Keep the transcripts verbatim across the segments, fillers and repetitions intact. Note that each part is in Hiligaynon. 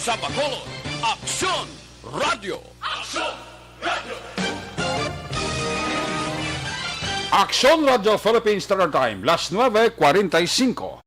Sa Bacolod, Aksyon Radyo. Aksyon Radyo. Aksyon Radyo Philippines Standard Time, las nueve cuarenta y cinco.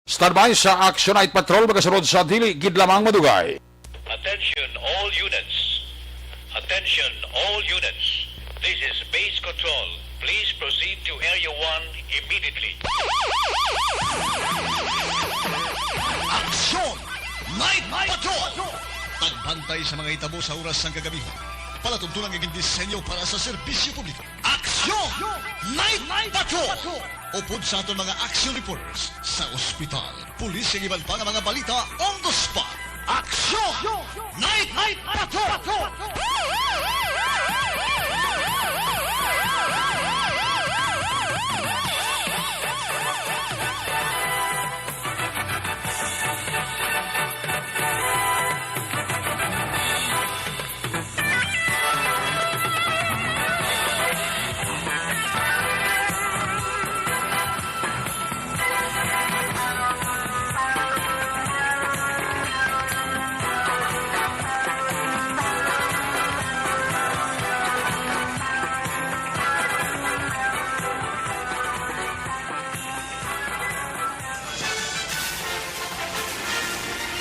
Standby sa Action Night Patrol, magasunod sa dili gid lamang madugay. Attention all units. Attention all units. This is base control. Please proceed to Area one immediately. Action Night Patrol! Pagbantay sa mga hitabo sa oras sang kagabi. Palatuntunan nga gindisenyo para sa serbisyo publiko. Action Night Patrol! Upod sa aton mga action reporters sa ospital, pulis, kag iban pa nga mga balita on the spot. Action Night Patrol!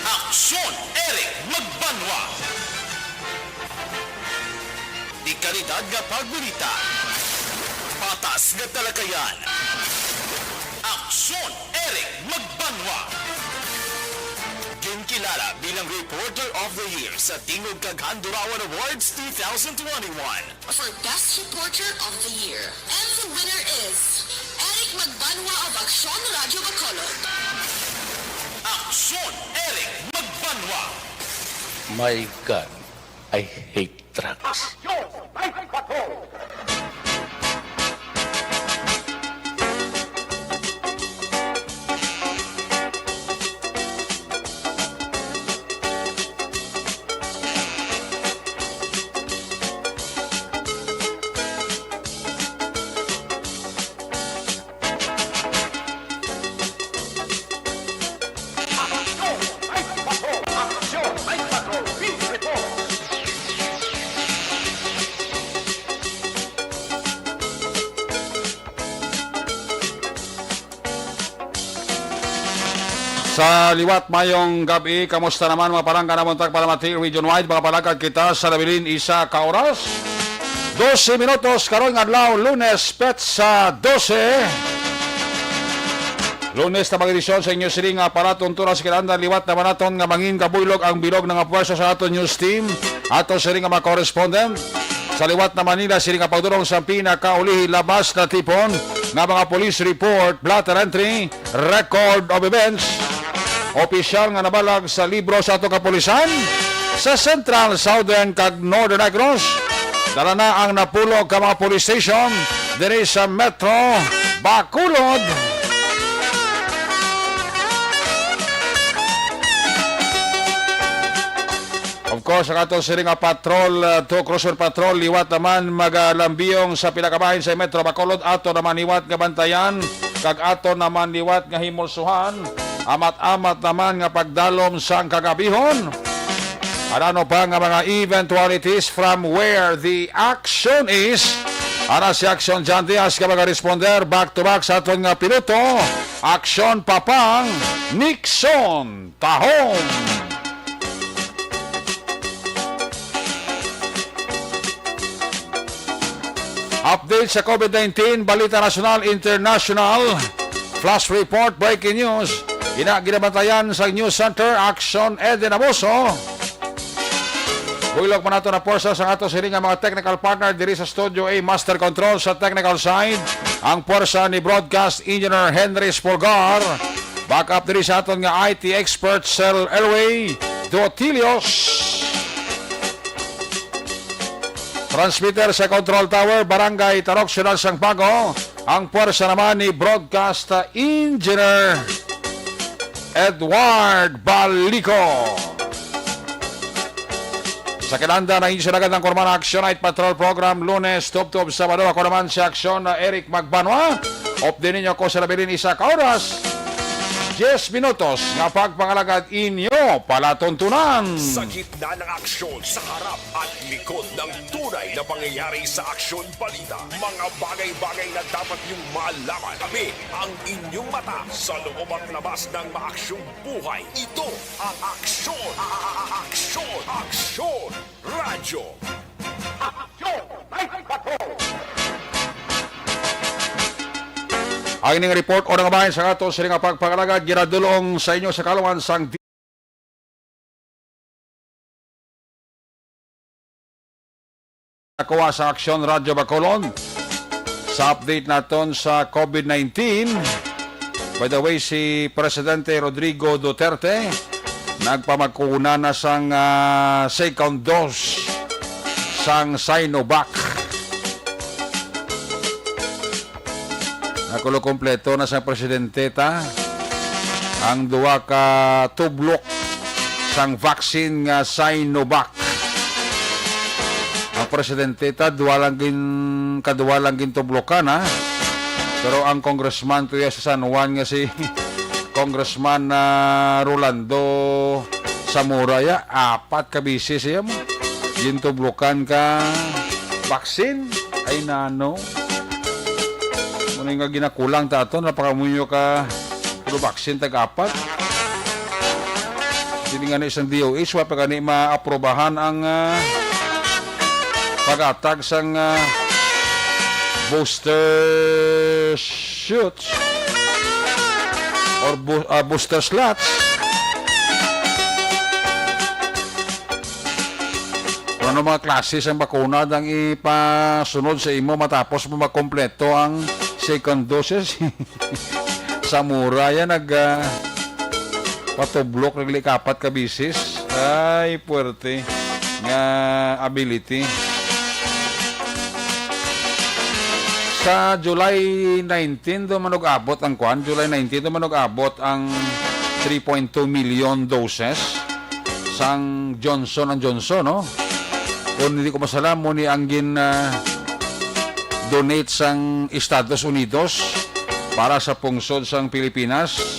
Aksyon, Eric Magbanwa. Dekalidad nga pagbalita. Patas nga talakayan. Aksyon, Eric Magbanwa. Ginkilala bilang Reporter of the Year sa Tingog kag Handurawan Awards two thousand twenty-one. For Best Reporter of the Year. And the winner is Eric Magbanwa of Aksyon Radyo Bacolod. Aksyon, Eric Magbanwa. My God, I hate drugs. Aksyon, Night Patrol. Sa liwat, mayong gab-i. Kamusta naman, mga palangga, na buntag, Palamati Region Wide? Makapalakad kita sa nabilin isa ka oras. Dose minutos karon nga adlaw, Lunes, petsa dose. Lunes na mag-edisyon sa inyo sini nga palatuntunan sa kinahanglan. Liwat naman naton nga mangin kabuylog ang bilog na nga pwersa sa aton news team, ato sini nga mga correspondent. Sa liwat na Manila, sini nga pagdurong sa pinakaulihi labas na tipon nga mga police report, blotter entry, record of events, opisyal nga nabalag sa libro sa ato kapulisan sa Central, Southern, kag Northern Negros. Dala na ang napulo ka mga police station diri sa Metro Bacolod. Of course, ang aton sini nga patrol, uh, two cruiser patrol, liwat naman magalambiyong sa pila ka bahin sa Metro Bacolod, ato naman liwat nga bantayan, kag ato naman liwat nga himulsuhan, amat-amat naman nga pagdalom sang kagabihon. Ano pa nga mga eventualities from where the action is? Ara si Action John Diaz nga magaresponder back to back sa aton nga piloto, Action Papang Nixon Tahong. Update sa COVID nineteen, balita nasyonal, international, flash report, breaking news. Ina ginabantayan sa News Center, Action Eden Amoso. Buylog man nato na puwersa sa ato sini nga mga technical partner diri sa Studio A, Master Control sa technical side, ang puwersa ni Broadcast Engineer Henry Spolgar. Backup diri sa aton nga I T expert, Sel Elway Dotilios. Transmitter sa Control Tower, Barangay Tarok, Siyudad sang Bago. Ang pwersa naman ni Broadcast Engineer Edward Balico. Sa kinanda na inyo nagandang kurman ang Action Night Patrol Program, Lunes, tubtob Sabado. Ako naman si Action na Eric Magbanwa. Update ninyo ako sa nabilin isa ka oras, diyes minutos nga pagpangalagad inyo palatuntunan. Sa gitna ng aksyon, sa harap at likod ng tunay na pangyayari sa Aksyon Balita, mga bagay-bagay na dapat niyong malaman. Kami ang inyong mata sa loob at labas ng maaksyong buhay. Ito ang Aksyon, a-, a-, a-, Aksyon, Aksyon Radyo. Aksyon! Ang ining report o nga bahin sa aton sini nga pagpangalagad ginadulong sa inyo sa kalungan sang nakuha sa Aksyon Radyo Bacolod. Sa update naton sa COVID nineteen, by the way, si Presidente Rodrigo Duterte nagpamagkuna na sang, ah, second dose sang Sinovac. Nakulo kompleto na sa presidente ta ang duha ka tublok sang vaccine nga Sinovac. Ang presidente ta, duha lang gin-, kaduha lang gintublokan, ha? Pero ang congressman tuya sa San Juan nga si Congressman, ah, Rolando Zamora, ya, apat ka beses siya mo gintublokan ka vaccine. Ay, nano. Muna nga ginakulang ta ato, napakamuyo ka puro vaccine tag-apat. Hindi nga na isang D O H, wa pa gani maaprobahan ang, ah, pag-atag sang, ah, booster shoots or bu-, ah, booster slots. Kung ano mga klase sang bakuna dang ipasunod sa imo matapos mo makompleto ang second doses. Zamora yan, nag, ah, patublok, naglikapat ka bisis. Ay, puwerte nga ability. Sa July nineteen, do manug-abot ang kwan. July nineteen, do manug-abot ang three point two million doses sang Johnson and Johnson, no? Kung hindi ko masala, mo ni ang gin, ah, donate sang Estados Unidos para sa pungsod sang Pilipinas.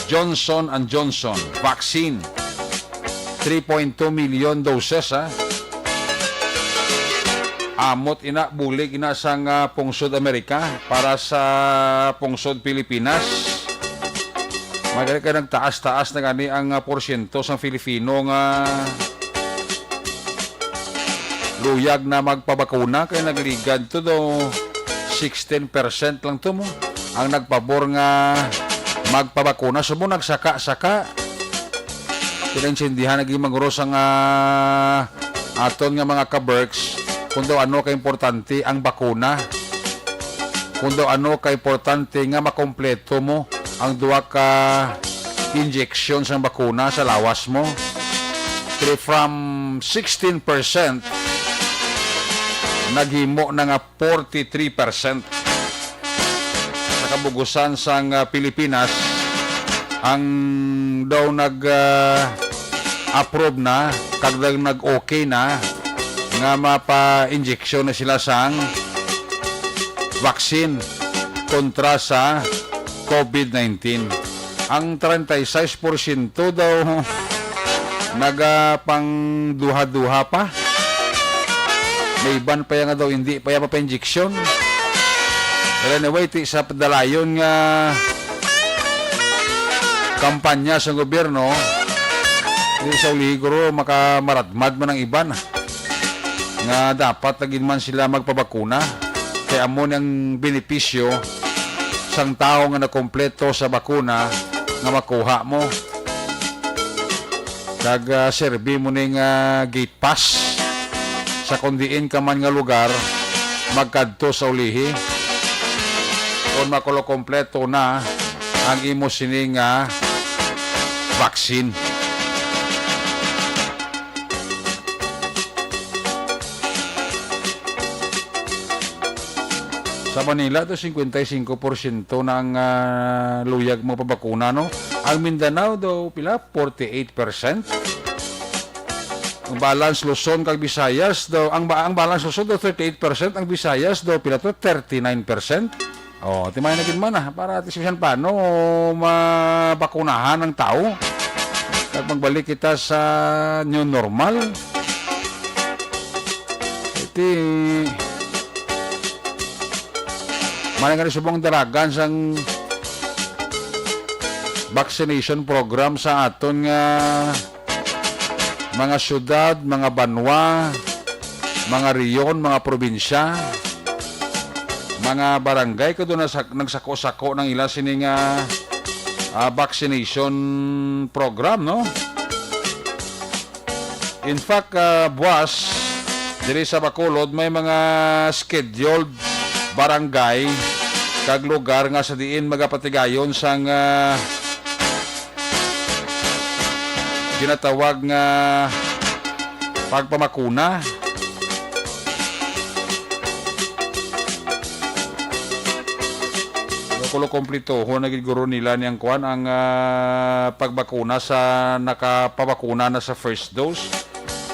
Johnson and Johnson vaccine. Three point two million doses, ha? Amot ina, bulig ina sang, ah, pungsod Amerika para sa pungsod Pilipinas. Magani kay nagtaas-taas na gani ang, ah, porsyento sang Filipino nga luyag na magpabakuna, kay nagligad to do sixteen percent lang to mo ang nagpabor nga magpabakuna. So mo nagsaka-saka. Pinaintindihan na gid, mangros ang, ah, aton nga mga ka-Berks kung daw ano ka importante ang bakuna. Kung daw ano ka importante nga makompleto mo ang duha ka injection sang bakuna sa lawas mo. Kay from sixteen percent, naghimo na nga forty-three percent sa kabugusan sang, ah, Pilipinas ang daw nag, ah, approve na kag daw nag-okay na nga mapa-injection na sila sang vaccine kontra sa COVID nineteen. Ang treinta y seis porsyento daw nagapangduha-duha pa. May iban pa ya nga daw hindi pa ya mapa-injection. Pero anyway, ti sa padalayon nga kampanya sa gobyerno, di sa ulihi guro makamaradmad man ang iban nga dapat na gid man sila magpabakuna. Kay amo ni ang benepisyo sang tawo nga nakompleto sa bakuna nga makuha mo. Kag, ah, serbi mo ning, ah, gate pass sa kon diin ka man nga lugar magkadto sa ulihi. Kon makulo kompleto na ang imo sini nga vaccine. Sa Manila daw, singkwenta y singko porsyento na ang, ah, luyag magpabakuna, no? Ang Mindanao daw, pila? Forty-eight percent. Ang balance Luzon kag Visayas daw, ang ba-, ang balance Luzon daw, thirty-eight percent, ang Visayas daw, pila to? Thirty-nine percent. Oh, timayon na gid man, ah, para at least bisan paano mabakunahan ang tao. Kag magbalik kita sa new normal. Iti, man nga subong dalagan sang vaccination program sa aton nga mga syudad, mga banwa, mga rehiyon, mga probinsya, mga barangay, kadto na sa, nagsako-sako ng ila sini nga, ah, vaccination program, no? In fact, ah, buwas, diri sa Bacolod, may mga scheduled barangay kag lugar nga sa diin magapatigayon sang, ah, ginatawag nga pagpamakuna. Kulo, kumplituhon na gid guro nila niyang kuan ang, ah, pagbakuna sa nakapabakuna na sa first dose.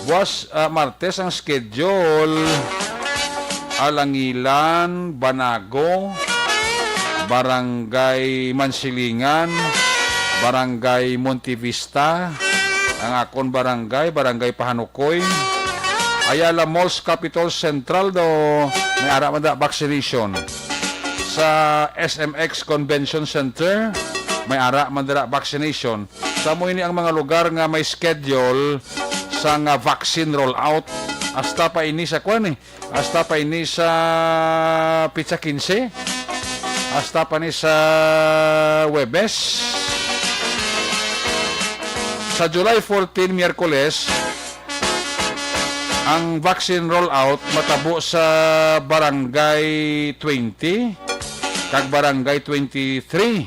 Buwas, ah, Martes ang schedule. Alangilan, Banago, Barangay Mansilingan, Barangay Montevista, ang akon barangay, Barangay Pahanukoy. Ayala Malls, Capitol Central daw, may ara man da vaccination. Sa S M X Convention Center, may ara man dira vaccination. Sa mo ini ang mga lugar nga may schedule sa nga vaccine rollout. Hasta pa ini sa kwan eh. Hasta pa ini sa pitsa quince. Hasta pa ni sa Huwebes. Sa July fourteen, Miyerkules, ang vaccine rollout matabo sa Barangay twenty kag Barangay twenty-three.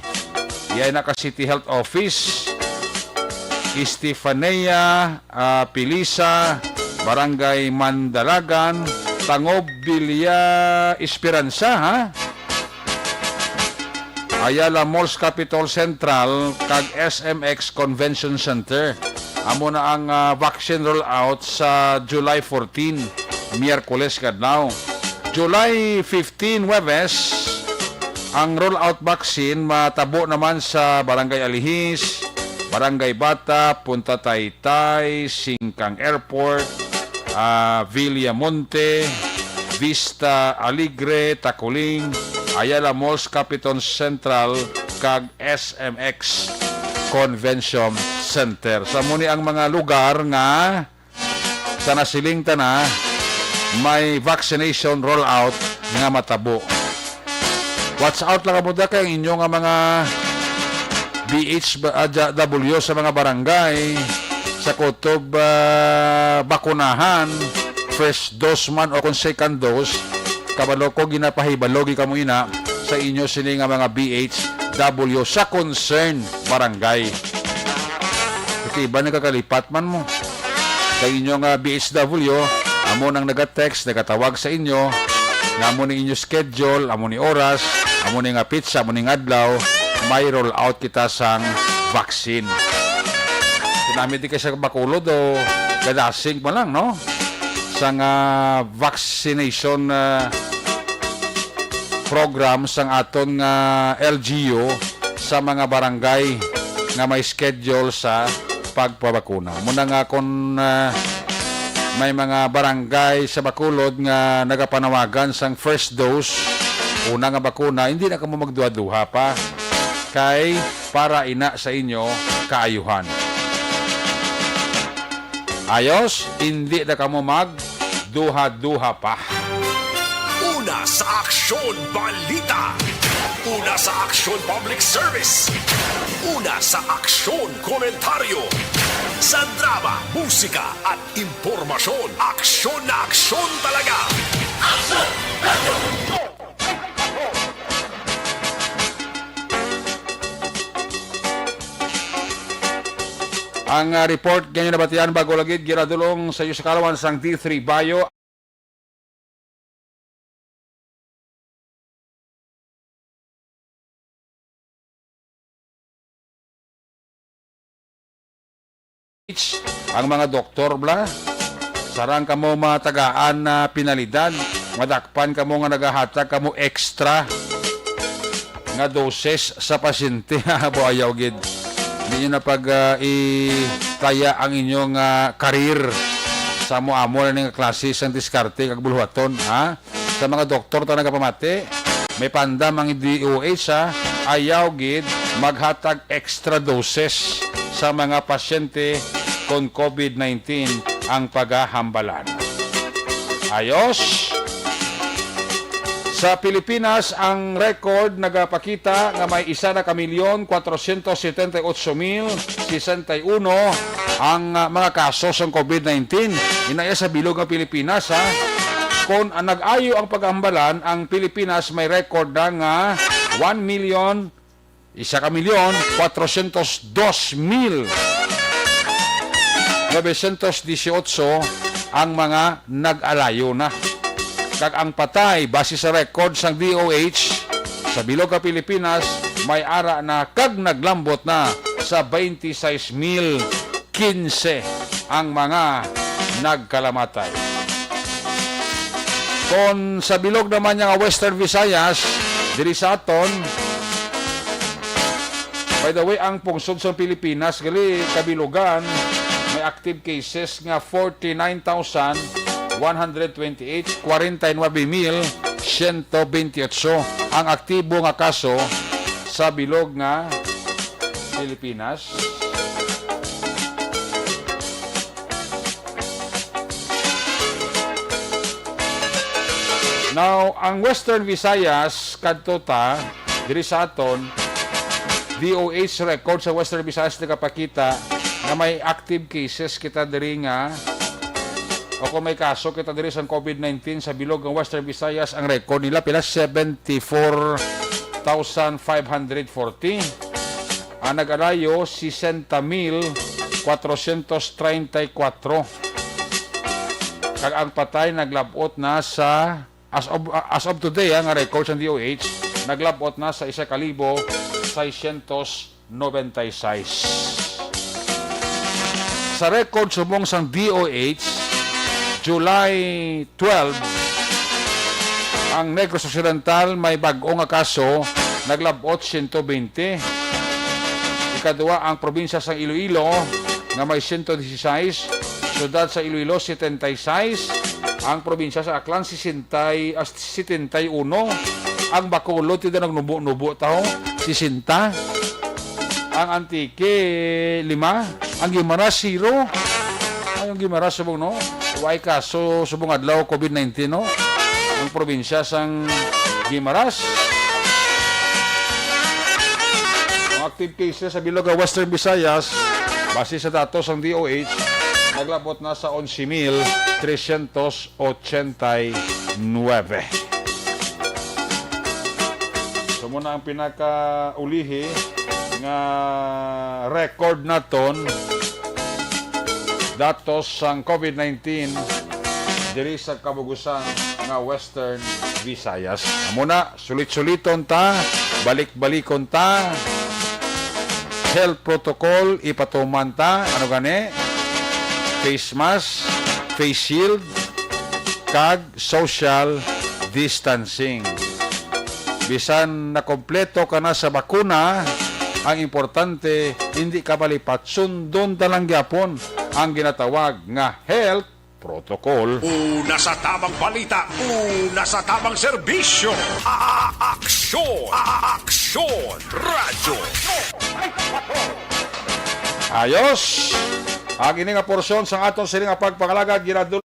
Iya na ka City Health Office, Estefanía, ah, Pilisa, Barangay Mandalagan, Tangob, Villa Esperanza, ha? Ayala Malls, Capitol Central, kag S M X Convention Center. Amo na ang, ah, vaccine rollout sa July fourteen, Miyerkules kadlaw. July fifteen, Huwebes, ang rollout vaccine matabo naman sa Barangay Alihis, Barangay Bata, Punta Taytay, Singkang Airport, ah, Villamonte, Vista Alegre, Taculing, Ayala Malls, Capitol Central, kag S M X Convention Center. Sa muni ang mga lugar nga sa nasiling ta na may vaccination rollout nga matabo. Watch out lang kamo da kay ang inyo nga mga B H ba-, ah, ja-, W sa mga barangay, sa kutob, ah, bakunahan, first dose man o kung second dose, kabalo ko ginapahibalo gid kamo ina sa inyo sini nga mga B H W sa concern barangay. Kasi iba nagkakalipat man mo. Kay inyo nga B H W, amo nang nagatext, nagatawag sa inyo, nga amo ni inyo schedule, amo ni oras, amo ni nga pitsa, amo ni nga adlaw, may roll out kita sang vaccine. Kinamit di kay sa Bacolod o Gadasig mo lang, no? Sang, ah, vaccination, ah, program sang aton nga L G U sa mga barangay nga may schedule sa pagpabakuna. Muna nga kung, ah, may mga barangay sa Bacolod nga nagapanawagan sang first dose, una nga bakuna, hindi na kamo magduha-duha pa. Kay para ina sa inyo kaayuhan. Ayos, hindi na kamo magduha-duha pa. Una sa Aksyon Balita. Una sa Aksyon Public Service. Una sa Aksyon Komentaryo. Sa drama, musika at impormasyon, aksyon na aksyon talaga. Aksyon! Aksyon! Ang, ah, report nga inyo nabatian bago lagi ginadulong sa iyo sa kalawan sang D three Bayo. Ang mga doktor, bla, sarang kamo matagaan na penalidad, madakpan kamo nga nagahatag kamo extra nga doses sa pasyente. Abo, ayaw gid. Hindi nyo na pag, ah, itaya ang inyong, ah, karir sa amo-amo na nga klase sang diskarte kag buluhaton, ha? Sa mga doktor ta nagapamati, may pandam ang D O H, ha? Ayaw gid maghatag extra doses sa mga pasyente kon COVID nineteen ang pagahambalan. Ayos. Sa Pilipinas, ang record nagapakita nga may isa na ka milyon, kwatrosyentos setenta y ocho mil sesenta y uno ang, ah, mga kaso sang COVID nineteen. Inaya sa bilog nga Pilipinas, ha. Kon ang nag-ayo ang paghambalan, ang Pilipinas may record na nga one million, isa ka milyon, kwatrosyentos dos mil novecientos dieciocho ang mga nag-alayo na. Kag ang patay, base sa record sang D O H, sa bilog ka Pilipinas, may ara na kag naglambot na sa twenty-six mil quince ang mga nagkalamatay. Kon sa bilog naman nga Western Visayas, diri sa aton, by the way, ang pungsod sa Pilipinas, gali kabilugan, may active cases nga forty-nine thousand one hundred twenty-eight, forty-nine mil siyento bentiocho ang aktibo nga kaso sa bilog nga Pilipinas. Now, ang Western Visayas, kadto ta, diri sa aton, D O H record sa Western Visayas nagapakita nga may active cases kita diri nga, o kung may kaso kita diri sa COVID nineteen sa bilog nga Western Visayas, ang record nila pila? Seventy-four thousand five hundred forty. Ang nag-alayo, sesenta mil kwatrosyentos treinta y kuatro. Kag ang patay naglab-ot na sa, as of, as of today, ah, nga record sa D O H, naglab-ot na sa isa ka libo seiscientos noventa y seis. Sa record subong sang D O H, July twelve, ang Negros Occidental may bag-o nga kaso, naglab-ot siyento bente. Ikadua, ang probinsya sang Iloilo nga may siyento disisais, siyudad sa Iloilo setenta y seis, ang probinsya sa Aklan sesenta, ah, setenta y uno, ang Bacolod, tida nagnubo-nubo taho, sesenta. Ang Antique, lima. Ang Guimaras, zero. Ay, ang Guimaras, subong, no? Way kaso, subong adlaw, COVID nineteen, no? Ang probinsya sang Guimaras. Ang active cases sa bilog nga Western Visayas, base sa datos sang D O H, naglabot na sa onse mil trescientos ochenta y nueve. So, muna ang pinakaulihi nga record naton, datos sang COVID nineteen diri sa kabugusan nga Western Visayas. Amo na, sulit-suliton ta, balik-balikon ta. Health protocol, ipatuman ta. Ano gani? Face mask, face shield, kag social distancing. Bisan nakompleto ka na sa bakuna, ang importante, hindi ka malipat. Sundon ta lang gyapon ang ginatawag nga health protocol. Una sa tamang balita, una sa tamang serbisyo. A-, aksyon, a-, aksyon, radyo. Ayos! Ang ini nga porsyon sang aton sini nga pagpangalagad ginadul-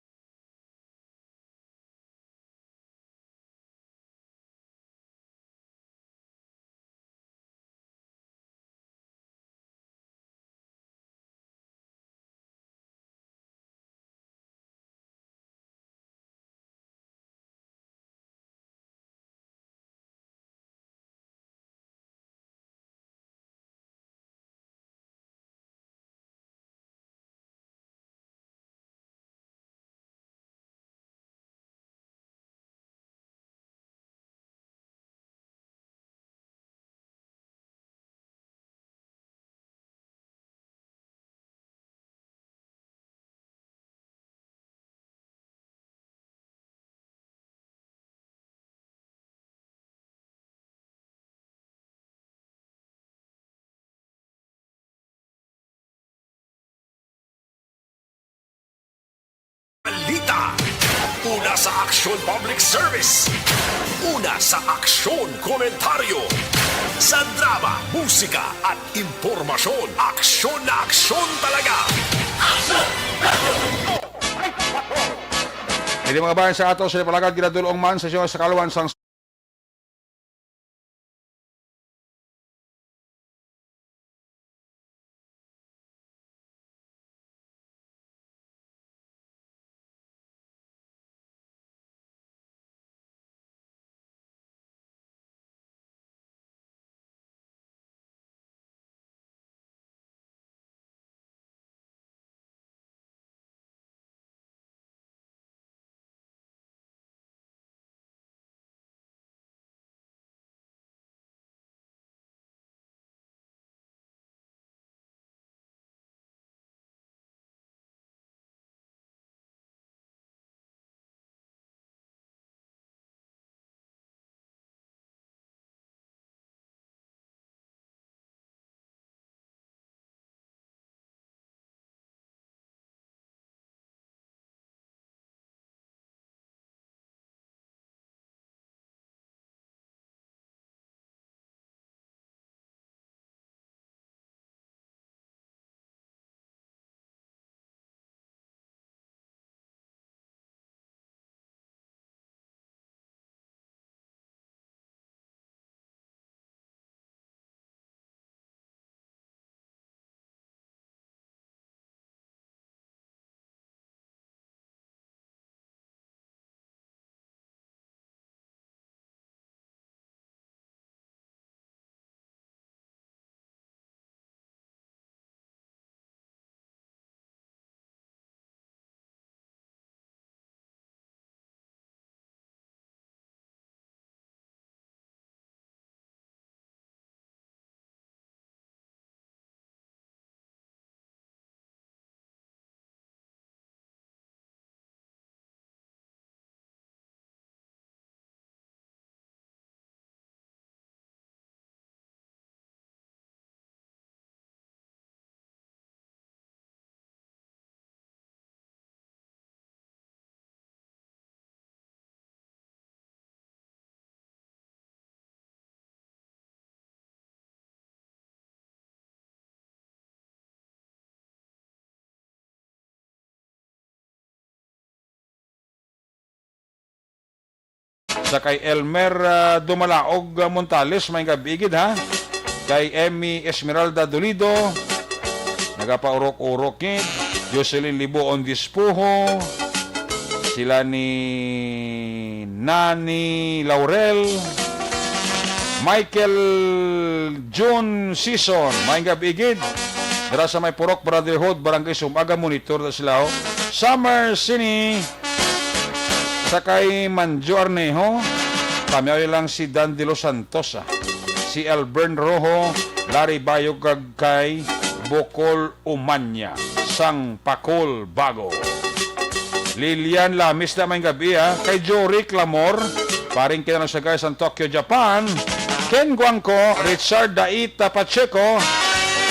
Aksyon Public Service. Una sa aksyon, komentaryo. Sa drama, musika, at impormasyon, aksyon na aksyon talaga. Ini mga bayan sa ato sa palagad, ginadulong man sa inyo sa kaluan sang Sa kay Elmer, ah, Dumalaog, ah, Montales, may gab-i gid, ha. Kay Emmy Esmeralda Dolido, nagapaurok-urok gid. Jocelyn Liboon Dispuho, sila ni Nani Laurel, Michael June Season, may gab-i gid. Dira sa may Purok Brotherhood, Barangay Sumaga, monitor na sila, oh. Summer Cine, sa kay Manjo Arnejo, pamiyaw lang si Dan de los Santos, ah. Si Elbern Rojo, Larry Bayog, kag kay Bocol Umanya, sang Pacol Bago. Lilian Lamis na may gab-i, ah. Kay Jory Clamor, paring kinanusagay sang Tokyo, Japan. Ken Guangco, Richard Daita Pacheco,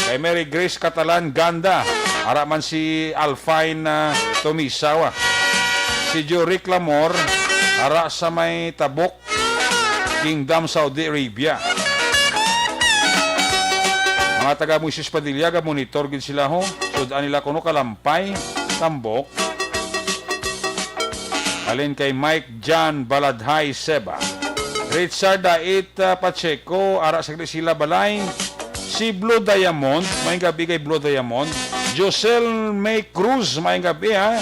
kay Mary Grace Catalan Ganda, ara man si Alfine, ah, Tomisawa. Si Jory Clamor, ara sa may Tabok, Kingdom, Saudi Arabia. Mga taga Moises Padilla, ga-monitor gid sila, ho. Sud-an nila kuno Kalampay, Tambok. Halin kay Mike John Baladhay Seba. Richard Dait, ah, Pacheco, ara sa Grisila Balay. Si Blue Diamond, may gab-i kay Blue Diamond. Josel May Cruz, may gab-i, ha.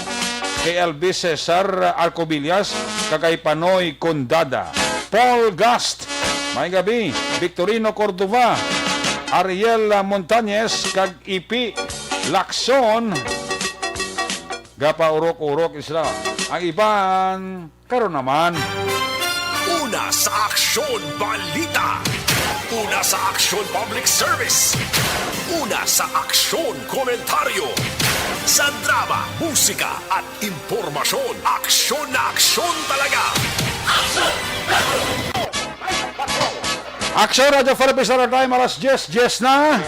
Kay L B Cesar Arcobillas, kag kay Panoy Condada. Paul Gast, may gab-i. Victorino Cordova, Ariel Montañez, kag Ipi Lacson. Gapaurok-urok sila. Ang iban, karon naman. Una sa Aksyon Balita. Una sa Aksyon Public Service. Una sa Aksyon Komentaryo. Sa drama, musika, at impormasyon, aksyon na aksyon talaga. Aksyon, Radyo Philippines Standard Time, alas diyes, diyes na.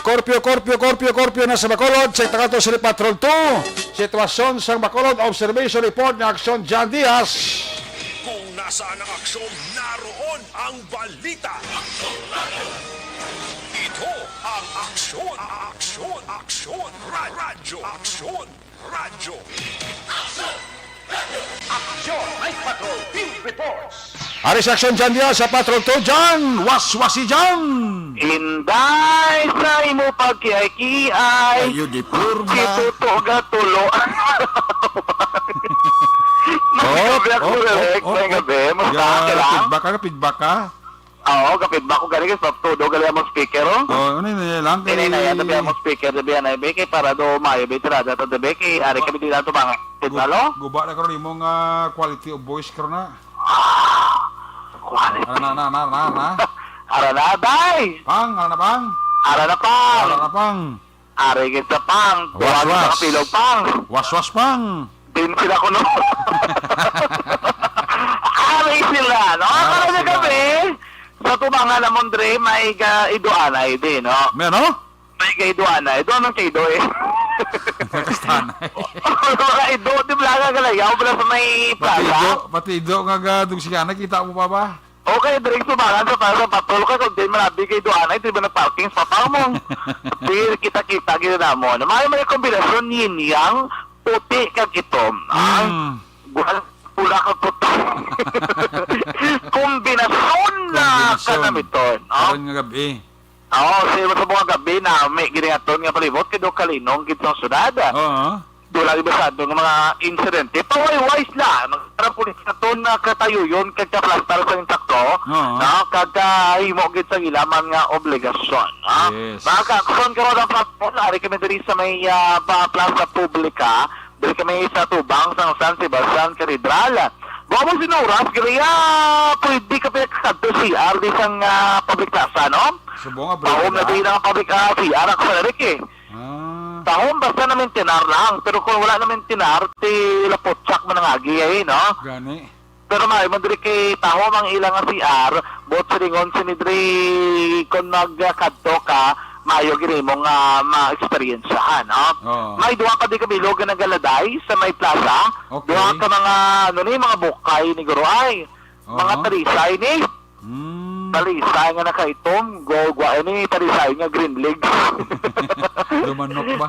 Korpyo, korpyo, korpyo, korpyo na sa Bacolod. Check na kato sa Patrol two. Sitwasyon sang Bacolod, observation report ni Aksyon Jan Diaz. Kung nasaan ang aksyon, naroon ang balita. Ito ang Aksyon, Aksyon, Aksyon, Ra- Radyo, Aksyon, Radyo. Aksyon, Night Patrol, Field Reports. Ari sa Aksyon Jan Diaz sa Patrol two, Jan! Waswasi Jan! Inday sa imo pagkiay-kiay, Ayo di purba. Si Tuto gatulo. May Oh, gabi ako, oh, Direk. Oh, oh, May oh. gabi. Musta? Ya, Okay lang? Feedback ka, feedback ka? Oo, kapit ba ko gali kay Pop Todo gali among speaker, oh. Oh, ano yun, eh, lang Ini na yan, tabi kay among speaker, tabi yan, ay, be, kay para do maayo, be, tirada to, tabi, kay ari Guba-, kami di lang tumanga. Gu-, Alo? guba na karon imong, ah, quality of voice karon na. Ah, quality. Ara na, na, na, na, na. Ara na, day! Pang, ara na, pang. Ara na, pang. Ara na, pang. Ari gid sa pang. Waswas. Duha sa kapilog, pang. Waswas, pang. Din sila kuno. Ari sila, no? Ari Karong sila. Gabi, sa tubangan namon, Dre, may ga-, iduanay din, no? May ano? May kaiduanay. Doon ang kaido, eh. Kakastanay. Mga ido, di ba, nga galayaw, wala sa may Pati plaza? ido, pati ido nga ga-, dugsigan, nakita mo pa ba? Okay, Dre, tubangan sa para sa patrol ka, kung di marabi kay duanay, di ba nag-parking sa papa mo? Di kita-kita, gid namon. May mga kombinasyon, yin yang, puti kag itom. Ah, Mm. Guwal, pula kag puti. Kombinasyon na Kombinasyon. Kanamiton, ah. Karon nga gabi. Oo, sa, sa mga gabi na may ginaton nga palibot, kay do kalinong gid sa syudad. Oo. Doon lang ibasado nga mga insidente. Pawayway sila. Nagtara pulis na to na katayuyon kag kaplastar sa insakto. Oo. Na kagahimo gid sa ilaman nga obligasyon. Ha? Yes. Mga kaakson, karon ang platform, ari kami diri sa may, ah, pa-, plaza publika. Diri kami sa tubang sang San Sebastian Cathedral. Baka mo sinuras, kaya pwede ka pa kakadto C R di sang, ah, public plaza, no? Subong nga, bro, Pahom na na. Din ang public, ah, C R, ako sa Eric, eh. Ah. Tahom basta na-maintain lang, pero kung wala na-maintain, ti lapotsak man ang agi, eh, no? Gani. Pero may man diri kay tahom ang ilang nga C R, buot silingon sini diri, kung magkadto ka, maayo gid nimo nga ma-eksperyensyahan, no? Oo. May duha ka di kabilog nga nagaladay sa may plaza, Okay. Duha ka mga, ano ni, mga bukay ni Guroay, mga Oo. Talisay ni. Hmm. Talisay nga nakaitom, gugwa, ini talisay nga green legs. Dumanok ba?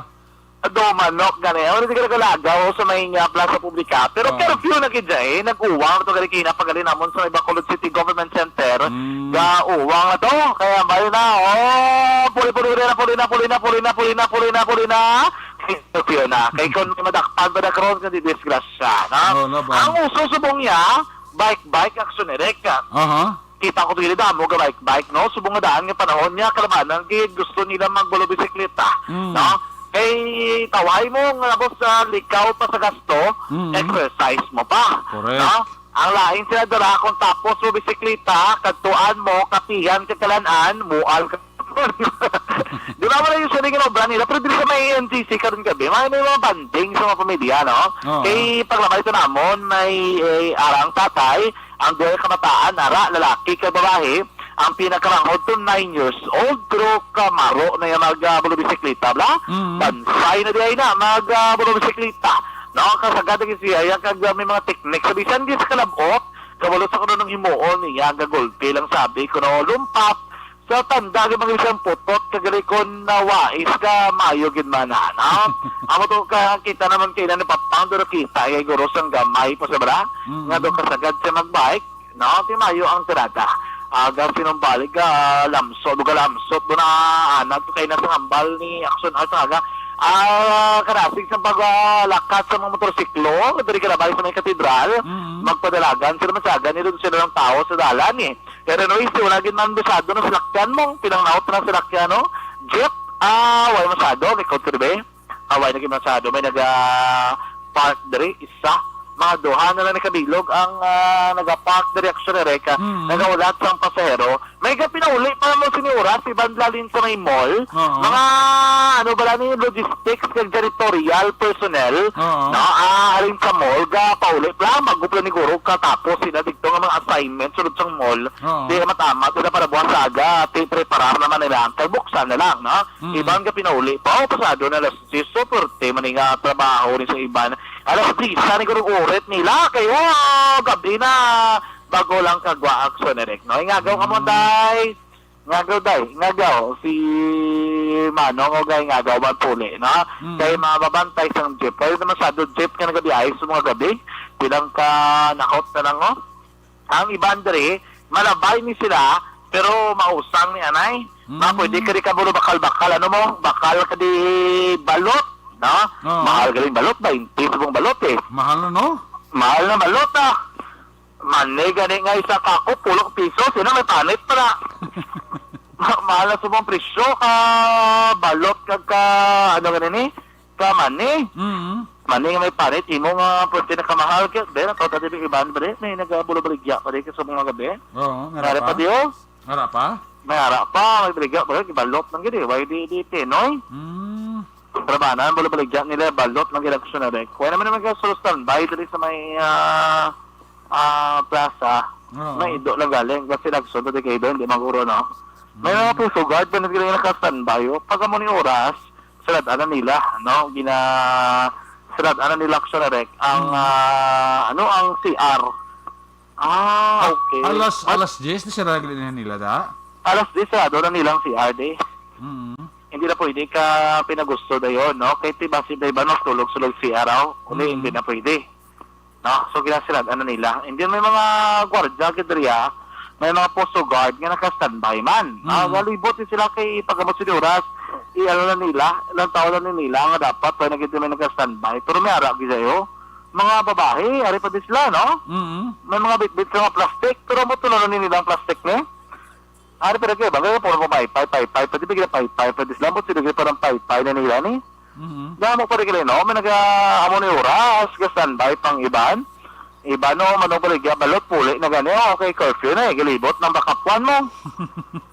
Do manok gani. Ano di ka nagalagaw sa may nga plaza publika? Pero Oo. Curfew na gid siya, eh. Nag-uwang to gali kina pagali namon sa may Bacolod City Government Center. Mm. Ga-uwang na to. Kaya bayo na. Oh, puli, puli, puli na, puli na, puli na, puli na, puli na, puli na, puli na. Curfew na. Kay kung may madakpan pa na karon, kundi disgrasya, no? Oo, no, ba? Ang uso subong niya, bike-bike, action, Eric. Aha. Kita ko diri damo ga bike-bike, no? Subong nga daan nga panahon niya, kalabanan gid gusto nila magbalo bisikleta, Mm. no? Kay tawhay mo nga labot sa likaw pa sa gasto, Mm. exercise mo pa, Correct. no? Ang lain sila dira kung tapos mo bisikleta, kadtuan mo, kapihan ka kalan-an, mual ka. Di ba wala yung siling nga obra nila? Pero dili sa may N G C karon gabi, may, may mga banding sa mga pamilya, no? Oo. Kay paglabay ito namon, may, eh, arang tatay, ang duha ka kamataan, ara, lalaki kag babae, ang pinakaranghod to nine years old, pero kamaro na yung mag, ah, bulubisikleta, bla? Mm. Bansay na di ay na, mag, ah, bulubisikleta. No, kasagad na gid siya, yan kag, ah, may mga teknik. Sa bisan gid sa kalabot, kabalo sa kuno nung himuon niya, gagulpi lang sabi, kuno lumpat, sa tanda, gid mga isang putot, kag gali kon nawais ka, maayo gid man, ha? Amo to ka, kita naman kay na napapang, pero kita, kay guro sang gamay pa sa bra, Mm. nga do kasagad siya magbike, no? Ti mayo ang tirada. Aga sinumbali ga lamsot, ga lamsot, do na anag kay na sa hambal ni Action Art, aga. Ah, karasig sa paglakat sa mga motorsiklo, diri ka na balik sa may katedral, Mm. magpadalagan sila, masagan nila sila ng tao sa dalan, eh. Pero anyways, wala gid man masyado na salakyan mo. Pinangnaot na salakyan, no? Jeep, ah, way masyado. May country ba? Ah, way na gid masyado. May naga park diri, isa. Mga duha na lang ni kabilog ang, ah, nagapark diri, Aksyon Direk, ah, Mm. nagaulat sang pasahero. May gapinauli pa mo sini oras, iban lalin sa may mall. Oo. Mga, ano bala ni, logistics kag janitorial personnel, Oo. no? Ah, halin sa mall, gapauli pa lang, bago pa lang ni guro katapos sila dito nga mga assignment sulod sang mall. Oo. Di matama sila para buwas sa aga, ti preparar naman nila ang kay buksan na lang, no? Mm. Iban gapinauli pa, o pasado na alas diyes, so, perte man nga trabaho ni sa iban. Alas diyes, ni guro urit nila, kay, oh, gabi na, bago lang kagwa, Aksyon Direk, no? Ingagaw ka mo, Mm. day. Ngagaw, day. Ngagaw. Si Manong, o, gay, ngagaw man puli, no? Mm. Kay mababantay sang jeep. Kaya naman sa jeep nga nagabiyahe sa mga gabi, bilang ka nakot na lang, oh. Ang iban diri, malabay ni sila, pero mausang ni anay. Mm. Ma, pwede ka di ka bulo bakal-bakal, ano mo? Bakal ka di balot, no? Oo. Mahal galing balot, bainte subong balot, eh. Mahal na, no? Mahal na balot, ah. Mani gani nga isa ka ako, pulo ka piso, sino may panit pa na? Ma-, mahal na subong presyo ka balot kag ka, ano gani ni? Ka mani. Mm. Mani nga may panit, imo nga pwerte na kamahal ka, be, nataw ta di iban, bre, may nagabulo-baligya pa di ka sa mga gabi. Oo, Nare meron pa pa. Diyo? Meron pa? May ara pa, may baligya, bre, balot lang gid, eh. Why di, di, Pinoy? Mm. Trabanan, bulo-baligya nila, balot lang gid, Aksyon Direk. Kaya naman naman ka sa standby dali sa may, ah, ah, plaza. Oo. May ido lang galing, kasi nagsunod di kayo doon, di maguro, no? May mga Mm. Puso Guard, ba na sila naka-standby, oh. Pag amo ni oras, sarad-an na nila, no? Gina-, sarad-an na nila, Aksyon Direk. Ang, Mm. ah, ano, ang C R. Ah, Ah, okay. alas, But alas diyes na siya nagli na nila, da? Alas diyes, sarado na nilang C R, di. Mm. Hindi na pwede ka pinagusto dayon, no? Kay ti basi na iba, no? Tulog-sulog C R, aw. Uli, Mm. hindi na pwede. No? So, ginasilag, ano nila. And then, may mga gwardiya, gid diri, ah. May mga Puso Guard nga naka-standby man. Ah, Mm. galibot din sila kay pag-abot sa oras, i-ano na nila, ilang taon na nila nga dapat, pwede na gid may naka-standby. Pero may ara, gid sa'yo. Mga babae, ari pa din sila, no? Mm. May mga bitbit sa mga plastic, pero mo tulo na nila ang plastic, ne? Ari pa rin kayo, bagay puro ko paypay, paypay, pwede bigla paypay, pwede sila mo, sige, parang paypay na nila ni. Mhm. Damo pa rin kayo, no? May naga-, amo ni oras, ga-standby pang iban. Iban, no, manong baligya, balot, puli na gani, oh, okay, curfew na, eh, galibot ng bakapuan mo.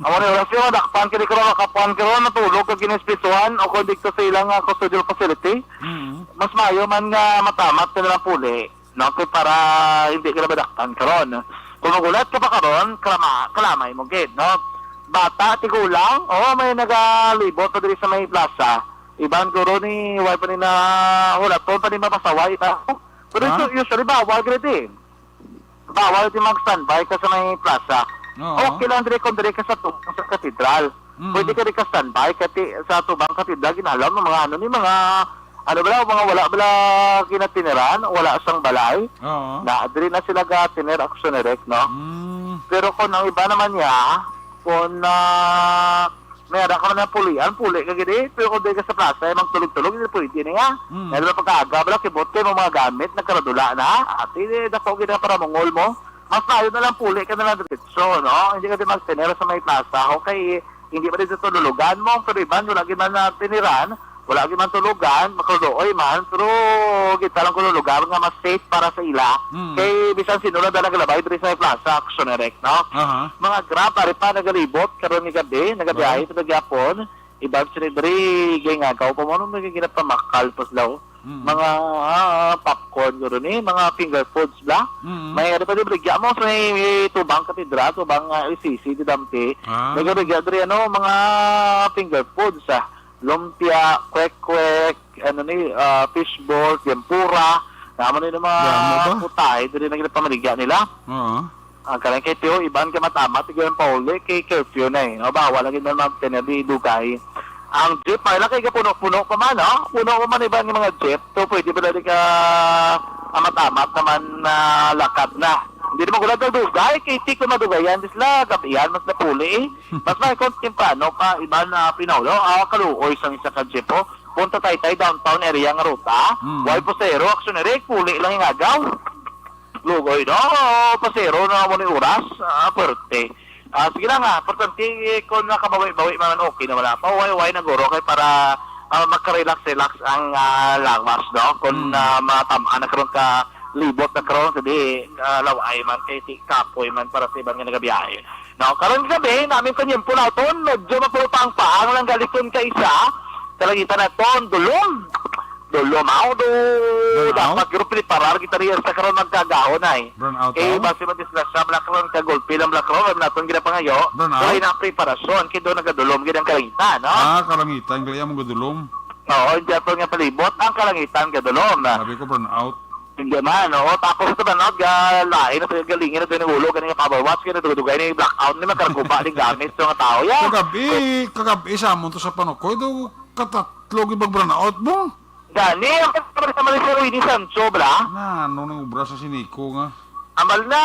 Amo ni oras yun, madakpan ka di ka bakapuan ka ron, natulog ka ginispisuhan, o kung dito sa ilang, ah, custodial facility, Mhm. mas maayo man nga matamat ka na lang puli. No, kay para hindi ka na madakpan karon. Kung magulat ka pa karon, kalama-, kalamay mo gid, no? Bata, tigulang, oh, may nagalibot pa diri sa may plaza. Iban guro ni, way pa ni na hulaton pa ni mapasaway pa. Pero Ha? ito, usually, bawal gid eh. Bawal di mag-standby ka sa may plaza. Oo. Okay lang diri kung diri ka sa tubang sa katedral. Mm. Pwede ka di ka standby kati sa tubang katedral, ginalaw mo mga ano ni mga, ano bala, mga wala bala kinatiniran, wala sang balay. Oo. Na diri na sila ga tiner, Aksyon Direk, no? Mm. Pero kung ang iba naman niya, kung, ah, may ara ka man na pulian, puli ka gid eh. Pero kung di ka sa plaza, ay magtulog-tulog, hindi pwede niya. Mm. Dahil ba pagkaaga bala, kibot kayo, mga gamit, nagkaradula na. Ati, eh, dako gid na para mungol mo. Mas maayo na lang puli ka na lang diretso, no? Hindi ka din magtinira sa may plaza. Okay, hindi pa din sa tululugan mo, pero iban, wala gid man na tiniran, wala gid man tulugan, makuluoy man, pero kita lang ko lugar nga mas safe para sa ila. Mm. Kay bisan sino lang dala galabay diri sa may plaza, Aksyon Direk, no? Aha. Mga Grab, ari pa, nagalibot, karon ni gabi, nagabiyahe Oo. pa gyapon. Iban sila diri, gay nga, kao pa mo, ano, may ginapamakal pa sila, oh. Mm. Mga, ah, popcorn, guro ni, mga finger foods bla. Mm. May, ano pa, di, baligya mo, sa may, may tubang katedral, tubang, ah, L C C, di dampi. Ah. May baligya diri, ano, mga finger foods, ah. Lumpia, kwek-kwek, ano ni, ah, fishball, tempura. Naman ni mga Damo ba? Putahe, diri na ginapamaligya nila. Oo. Ah, karon kay Tio, iban ka matamat, tigil ang pauli, kay curfew na eh. No? Bawal lagi na magtinir di dugay. Ang jeep, ay lang kay puno-puno pa man, no? Puno pa man iban nga mga jeep. So, pwede ba dali ka amat-amat naman na lakad na? Hindi naman gulad na dugay, kay ti ko madugayan, di sila gabihan, mas napuli eh. Mas may kung temprano pa, iban na pinaulo, ah, kaluoy sang isa ka jeep, oh. Punta Taytay, downtown area nga ruta. Mm. Way pasero, Aksyon Direk, puli lang ingagaw. Lugoy, no? Pasero na mo ni oras. Ah, perte. Ah, sige lang, ah. Importante, eh, kung nakabawi-bawi man, okay na wala pa. Way, way na guro kay para, ah, makarelax-relax ang, ah, lawas, no? Kung, Mm. ah, matam-an na karon ka libot na karon, kadi, ah, law-ay man, kay ti-, kapoy man para sa iban nga nagabiyahe. No, karon gabi, namin kunyempo naton, medyo mapulupang-paang lang galikon ka isa, kalangitan naton, dulom. Dulom, aw, do, Brown out? Dapat guro preparar kita riya sa karon magkagahon ay. Brown out, Eh, aw? Basi madisgrasya, bala karon ka gulpi lang, bala karon, wala naton ginapangayo. Brown Pero out? Ina preparasyon, kay do nagadulom gid ang kalangitan, no? Ah, kalangitan, kaya mo gadulom. Oo, hindi ato nga palibot, ang kalangitan gadulom. Sabi ko, brown out. Hindi man, oo. Tapos ito ba, no? Ga-, lain na sa galingin na ito yung ulo, ganing power watch, ganing dugay-dugay na yung blackout, hindi makarguba din gamit sa mga tao. Yeah. Kagabi, kagabi sa amon to sa Panukoy, do katatlo gid mag-brown out mo. Gani, ang pagkakabal sa Malaysia, Winnie Sancho, bla? Na, ano nang obra sa siniko nga? Amal na,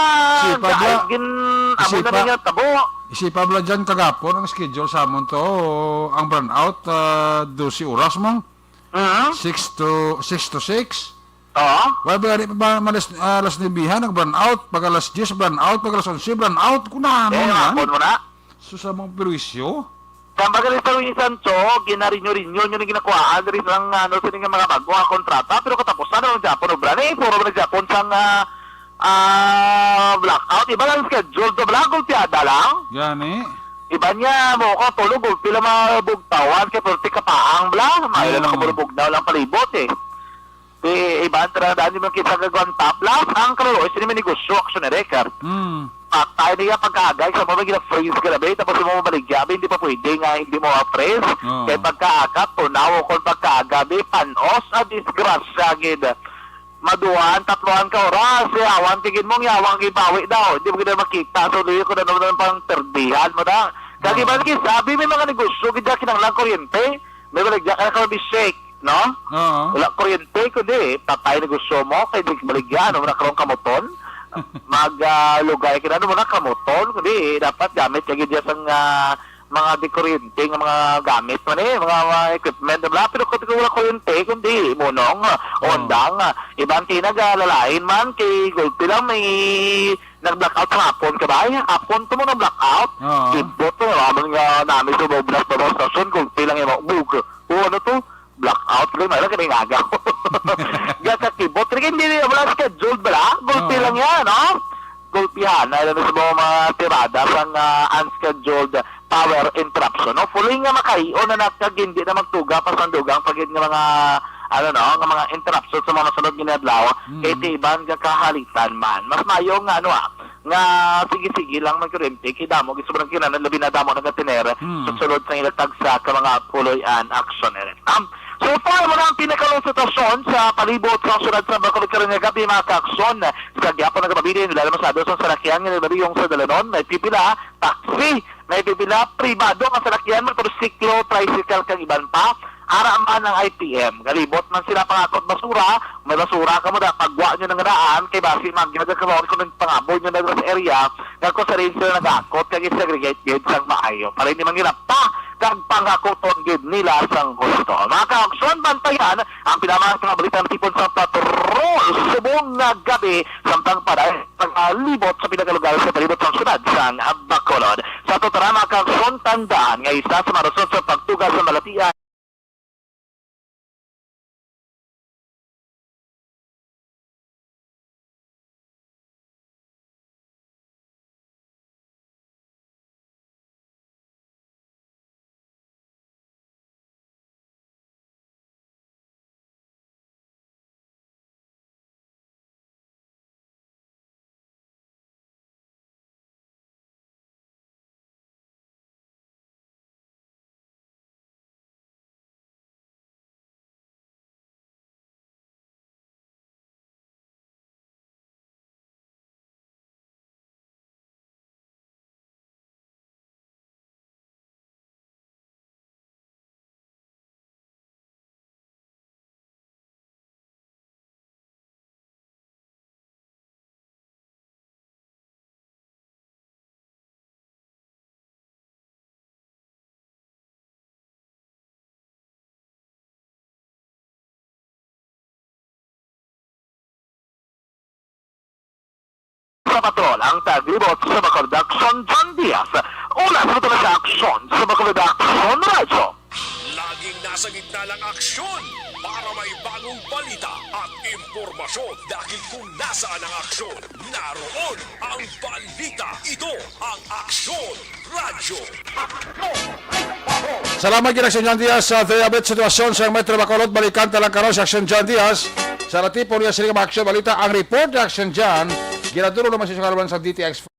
Sipa, bla. Gin, amo na Sipa. Ninyo, tabo. Isipa, bla, dyan kagapon ang schedule sa amon to. Ang brown out, ah, dose oras mo. Mhm. Six to, six to six. Oo. Wala ba gani pa ba malas, ah, alas nuebihan, nag-brown out, pag alas diyes, brown out, pag alas onse, brown out, kung na, ano Eh, naman? Hapon mo na. Sus, ang mga perwisyo. Kaya magaling sa Luis Sancho, ginarinyo-rinyo nyo na ginakuhaan, diri sa nga, ano, sa nga mga bago nga kontrata, pero katapusan naman Japon, obra na eh, puro na Japon sa nga, ah, blackout. Iba lang schedule to, bla, gulpiada lang. Gani. Iba niya, mo ko, tulog, gulpi lang mga bugtawan, kay pwerte kapaang, bla. May Oo. Lang ako, puro bugnaw lang palibot eh. Di, iban, tara, daan, di man kita gagawang top. Last, ang kaluloy, sino may negosyo, aksyon ni Reker. Hmm. Patay niya pagkaagay, sa mga gina-freeze ka na, be, tapos mo mabaligya, be, hindi pa pwede nga, hindi mo ma-freeze. Oo. Kaya pagkaaga, tunaw ko pagkaaga, be, panos, a disgrasya, gid. Maduan, tatluan ka oras, yawan, tigin mo, yawan, gibawi daw, hindi mo gid makita, so, di ko na naman pang perdihan mo na. Kag Oo. Iban, sabi, may mga negosyo, gid, kinahanglan kuryente, may baligya ka na ka, be, shake. No? Oo. Wala kuryente, kundi patay negosyo mo, kay di baligya, ano mo na karong kamoton? Mag, ah, lugay ka na, ano mo na kamoton, kundi dapat gamit lagi diya sang, ah, mga di kuryente nga mga gamit mo ni, mga, mga equipment, bla, pero kung wala kuryente, kundi munong, Oo. Ondang, iban kay nagalalain man, kay gulpi lang may nag-blackout sa hapon, kabay? Hapon to mo nag-blackout? Oo. Kibot to, naman nga namin sa Boblas, Boblas Station, gulpi lang yung bug. O, ano to? Blackout, kay may lang kami nga agaw. Gakakibot, rin hindi niya wala scheduled, bala? Gulpi Oo. Lang yan, no? Gulpihan, na ilan sa mga tirada sang, ah, unscheduled power interruption. Hopefully nga makaion na nat-, kag hindi na magtuga pa sa dugang pagid nga mga, ano, no, nga mga interruption sa mga sunod nga adlaw. Mm. Kay ti iban nga kahalitan man. Mas mayo nga, ano, ah, nga sige-sige lang magkuryente, kay damo gid sobrang kinahanglan, labi na damo nagatiner Mm. sa sulod sa ilang tagsa ka mga puloy-an aksyon. Um, so far, wala ang pinakaulong sitwasyon sa palibot sa syudad sa Bacolod karon nga gabi, mga kaaksyon. Sa gihapon nga gabi, wala naman sa ados ang salakyan nga nagbariyong sa dalanon, may pipila, taxi, may pipila, pribado nga salakyan, motorsiklo, tricycle, kag iban pa. Ara man ang I P M. Galibot man sila pangakot basura, may basura ka mo da, pagwa nyo ng daan, kay basi magyaga ka mo kung nagpangabol nyo na sa area, nga kung sa rin sila nag-akot, kag i-segregate gid sang maayo. Para hindi manghirap pa, kag pangakuton gid nila sang gusto. Mga kaaksyon, bantayan ang pinamahal sa mga balitang tipon sa Patrol subong nga gabi, samtang paday sa libot sa pinakalugar sa palibot sang syudad sang Bacolod. Sa tuturan, mga kaaksyon, tandaan nga isa sa mga rason sa pagtuga sa balatian Sa Patrol, ang taglibot sa Bacolod Aksyon, John Diaz. Ulas mo sa Aksyon sa Bacolod Aksyon Radyo. Laging nasa gitna ng aksyon. Para may bagong balita at impormasyon, dahil kung nasaan ang aksyon, naroon ang balita. Ito ang Aksyon Radyo. Salamat gid, Aksyon John Diaz, sa Tayabit Sitwasyon sa Metro Bacolod. Balikan ta lang karon si Aksyon John Diaz sa natipon niya sini nga mga aksyon balita. Ang report ni Aksyon John, ginaduro naman sa kaluman sa D T X.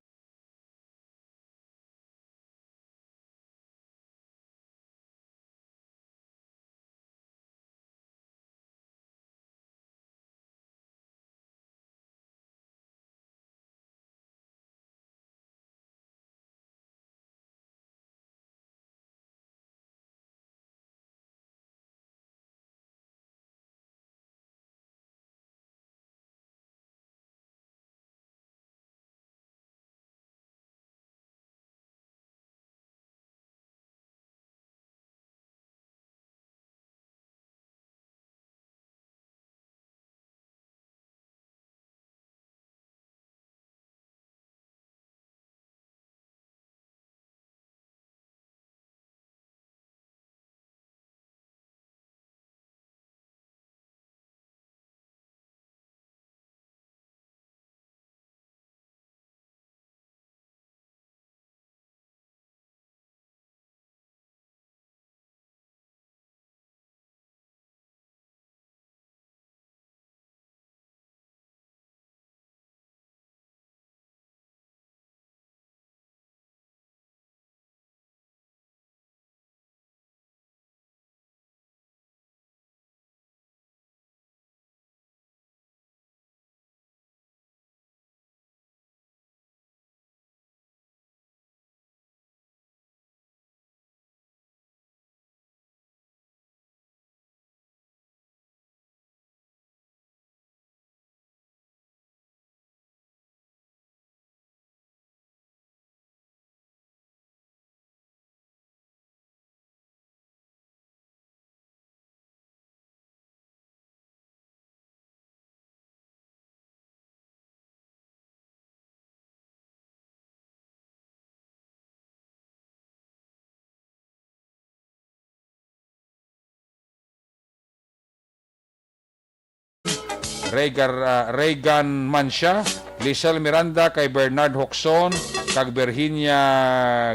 Raygar-, ah, Reagan Mancia, Lisel Miranda, kay Bernard Hoxon, kag Virginia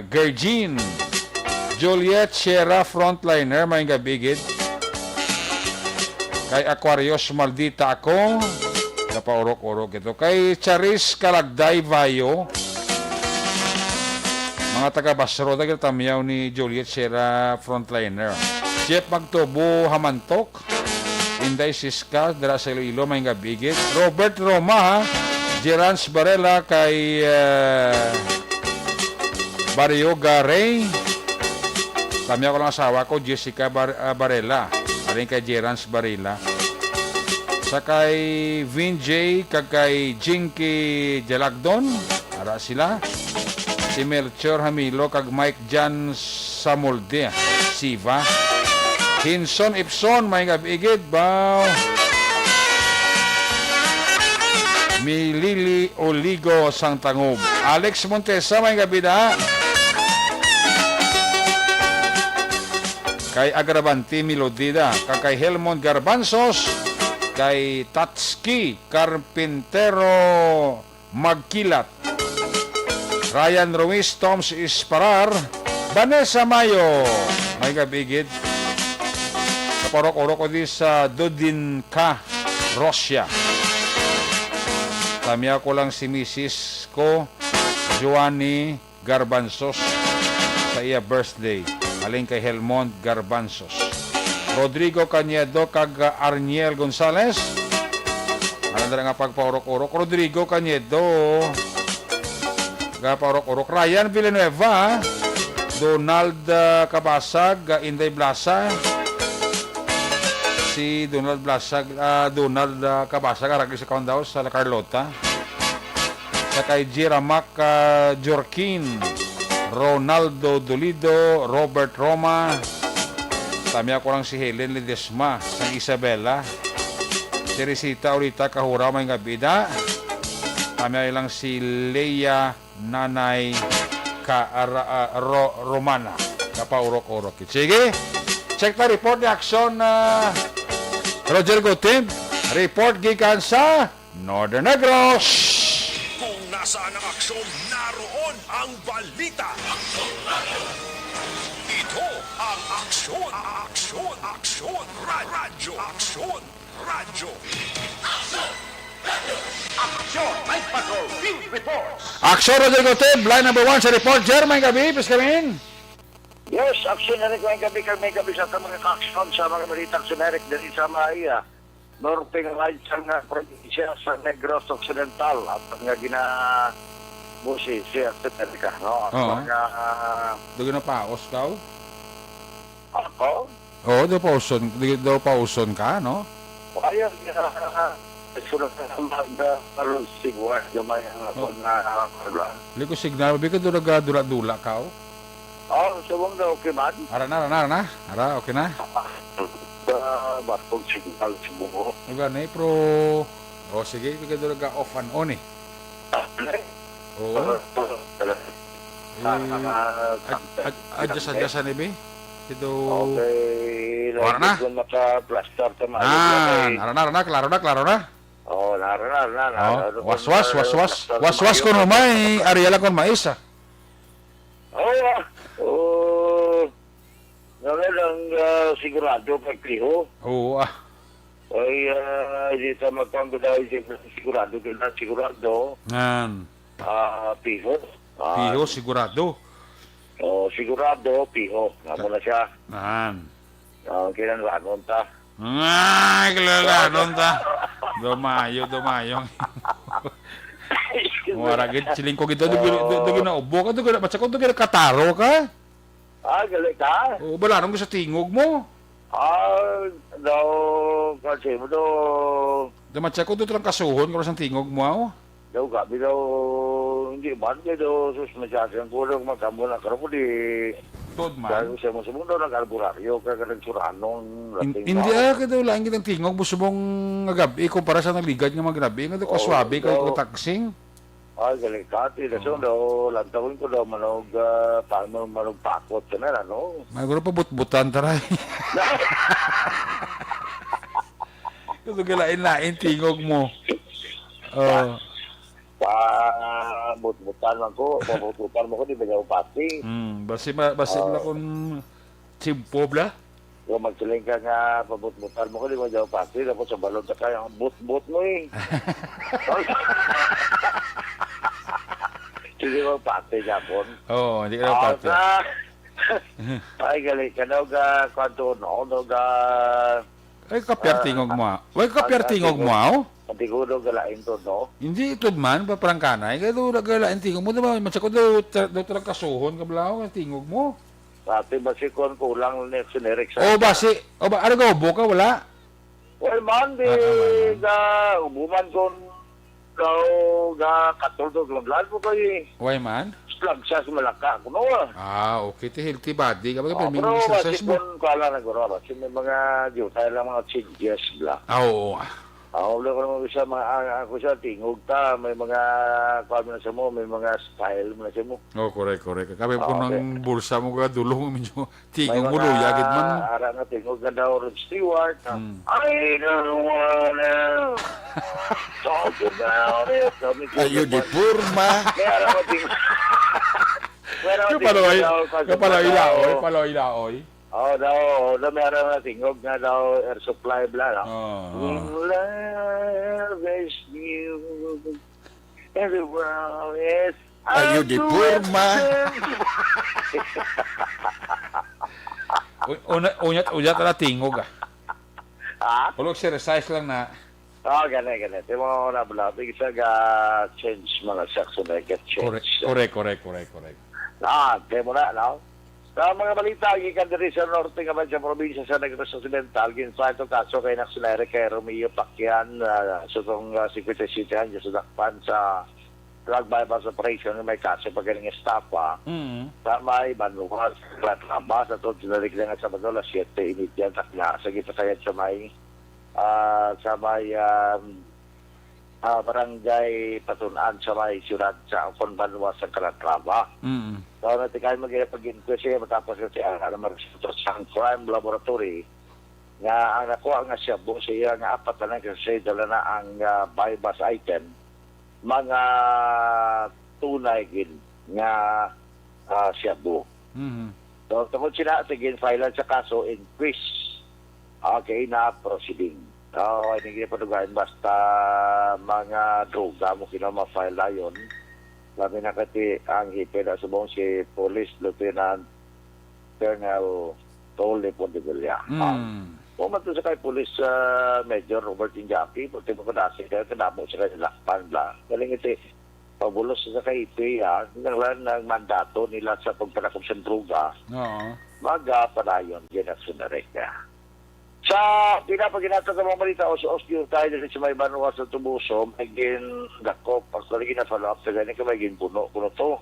Gergin. Juliet Sierra, frontliner, may gabigid. Kay Aquarius, maldita ako. Napaurok-urok ito. Kay Charis Kalagday Vayo, mga taga Basro, taga tamyaw ni Juliet Sierra, frontliner. Jeff Magtubo Hamantok, Inday Siska, dira sa Iloilo, may gabigit. Robert Roma, ha? Gerans Barela kay, eh, Barrio Garay. Tamyaw ko lang asawa ko, Jessica Bar-, ah, Barela. Aling kay Gerans Barela. Sa kay Vin J, kag kay Jinky Jalagdon. Ara sila. Si Melchor Hamilo kag Mike Jan Samulde. Siva. Hinson Ipson, may gab-igid ba? Milili Oligo sang Tangub. Alex Montesa, may gabida. Kay Agravante Melodida, kag kay Helmond Garbanzos, kay Tatski Carpintero Magkilat, Ryan Ruiz, Toms Isparar, Vanessa Mayo, may gabigid. Kaparok-orok ko di sa Dudinka, Russia. Tamya ko lang si misis ko, Joanny Garbanzos, sa iya birthday. Halin kay Helmond Garbanzos. Rodrigo Cañedo kag, ah, Arniel Gonzalez. Ano na nga pagpaurok-urok? Rodrigo Cañedo. Gapaurok-urok. Ryan Villanueva. Donald, ah, Cabasag, ah, Inday Blasa. Si Donald Blasa, ah, Donald, ah, Cabasag, aragi sa kaundaw sa La Carlota. Sa kay Jira Mac, ah, Jorquin, Ronaldo Dolido, Robert Roma. Tamya ko lang si Helen Ledesma, sang Isabela. Si Teresita Orita Kahura, may gabida. Tamya lang si Leia Nanay ka, ah, ra-, ah, Ro-, Romana. Kapaurok-urok. Sige. Check ta report ni Aksyon, ah, Roger Gutib, report gikan sa Northern Negros. Kung nasaan ang aksyon, naroon ang balita. Ito ang Aksyon, Aksyon, Aksyon, Ra-, Radyo, Aksyon, Radyo. Aksyon, Night Patrol, Field Reports. Aksyon, Roger Gutib, line number one sa report. Jer, may gabi, please come in. Yes, Aksyon, Eric, may gabi, kag may gabi sa mga kaaksyon sa mga balita, Aksyon, Eric, diri sa may, ah, norte nga line sa nga probinsya sa Negros Occidental, at nga gina-, busi si Aksyon, Eric, ah, no? At Oo. mga, ah, Doon na paos ka, oh? Ako? Oo, daw pauson, di, daw pauson ka, no? Ayaw, ah, sulat na mag, ah, parang sigward, gamay ang Oh. akon na, ah, wala. Liko signal, mabi ka doon nagdula-dula ka, oh. Oh, subong na, okay man? Ara na, ara na, ara na. Ara, okay na. Sa barkog signal, subong ko. O gani, pero, oh, sige, di ka doon nag-off and on, eh. Ah, ano? Oo. Ah, ah, Eh, ah, ad-, ad-, adjust, adjust, ani, be? Ito. Okay, Wala na. Lagi ko maka-plaster ka, maayo na, Nan, eh. Ara na, ara na, klaro na, klaro na. Oh, nara na, na, na, Oh, na, was, na, was, was, was. Plaster Was, was, maayo. Kung humay, ari lang kung mais, ah. Oh, ah. Oh. Nga lang, ah, sigurado kay piho. Oo, ah. Ay, ah, di ta magpanggudaw, di ta sigurado, di na sigurado. Ngan. Ah, piho. Ah, Piho, sigurado. Oh, sigurado, piho. Amo na siya. Ngan. Ah, kinahanglanon ta. Ay, kinahanglanon ta. Dumayo, dumayo. Wala gid, siling ko gid, do, do, do, do, ginaubo ka, do, gina-, matsa ko, do, ginakataro ka? Ah, gali ka? Oo, balanon ko sa tingog mo. Ah, daw, kasi mo daw. Daw, matsa ko, daw, trangkasuhon ko sa tingog mo, aw. Daw, gabi daw, hindi man, kaya daw, sus, masyadong kulang, magkambo na, karon po, di. Tod man. Dahil sa mo, sa mundo, nag-alburaryo, kaya ka nagsuranong, In-, lating hindi, tao. Ah, kaya daw, lain kitang tingog mo, subong nga gabi, kumpara sa nagligad nga mga gabi, nga daw, Oo, kaswabe, kaya daw. Ko taksing. Ay, galing ka, ati. Kaso Oo. Daw, lantawin ko daw, manog, ah, paano, manog pakot ka na, ano? May gulo pa butbutan, taray. Ito galain-lain, tingog mo. Oh. Pa, butbutan man ko, pabutbutan mo ko, di ba daw pati? Hmm, basi ma-, basi Oo. Wala kung tiyempo, bla? Kung magsiling ka nga, pabutbutan mo ko, di mo daw pati, tapos sa balon sa kaya, ang butbut mo eh. Hindi mo pati, Japon. Oo, hindi ka daw Ah, pati. Sa, ay, galing ka daw, ga, kwanto, no, no, ga, Ay, kapyar ah, tingog mo, ah. Way kapyar ang tingog mo, tingog, ah, oh? Ang tingog daw, galain to, no? Hindi, ito man, paprangkanay. Kaya daw, galain tingog mo, diba? Matsako daw, tra-, daw, trangkasuhon, kablaw, ang tingog mo. Ate, basi kon kulang ni Action Eric sa Oh, basi. O ba, ano ka, ubo ka? Wala? Well, man, di Ah, ah, wala. Ka, ubo man kon daw, ga, katol daw, glamlan mo kay Why man? Slag siya sa malaka, kuno, ah. Ah, okay. Ti healthy body. Kapag Oh, may pero exercise basi mo. Kon kuha lang na guro, basi may mga, di tayo lang mga changes, bla. Ah, oo, ah. Ah, wala ko naman siya, mga, ah, ako siya, tingog ta, may mga, kuha mo na siya mo, may mga style mo na siya mo. Oh, correct, correct. Kami Ah, ko okay. Nang bulsa mo ka, dulong mo medyo May tingog mo, mga luya, gid man. Ara nga tingog nga daw, Rod Stewart, ha? Hmm. I don't wanna talk about it. Sabi ko, Ayo, di naman. Porma. May ara nga tingog. May ara nga Kapalo tingog ay, daw, kapalo ay daw. Ilaoy, palo ilaoy. Oh, daw, daw may ara nga tingog nga daw, air supply, bla, no? Oh, oh. Love is new. And the world is Ayo, di porma. U-, una-, unyat, unyat na tingog, ah. Ha? Ulo, exercise lang na. Ah, gani, gani. Di mo na bala. Di sa ga change mga sex na ga change. Correct, correct, correct, correct, correct. Ah, di mo na, no? Sa mga balita, gikan diri sa norte nga sa probinsya sa Negros Occidental, ginfile to kaso kay Naxon Eric kay Romeo Pacquian, ah, sutong, ah, fifty-seven anyos, sa dakpan sa drug buy-bust operation nga may kaso pa ganing estafa Mm. sa may Banwa sa Calatrava sa tuod sa naliglang nga Sabado, alas siyete y media takna sa gisakayad sa may, ah, sa may, um, ah, barangay Patun-an sa may siyudad sa Banwa sa Calatrava. Mm. So, natikay mag-, pag-inquest siya matapos kasi ang, ano, maresulta sa crime laboratory nga ang nakuha nga shabu sa iya nga apat na lang ka sachet, dala na ang, ah, buy-bust item, mga tunay gid nga, ah, shabu. Mhm. So, tungod sina, ito gin-filean sa kaso, inquest, ah, kay na proceeding. Oo, hindi gid padugain basta mga droga mo kina ma-file dayon. Labi na kati ang hepe na subong si Police Lieutenant Colonel Tolly Pondevilla. Mm. Ah, kung man to sa kay Police, ah, Major Robert Injapi, pati mo kadasi kaya kadamo sa kay lakpan bla. Galing iti, pabulos sa kay hepe, ah, kinahanglan ang mandato nila sa pagpanakom sa droga. Oo. Magapadayon, ginasunarek niya. Sa pinapaginatag nga mga balita, os-os gyud tayo diri sa may banwa sa Tubuso, may gindakop. Actually, gina-follow up sa gani kay may ginbuno kuno to.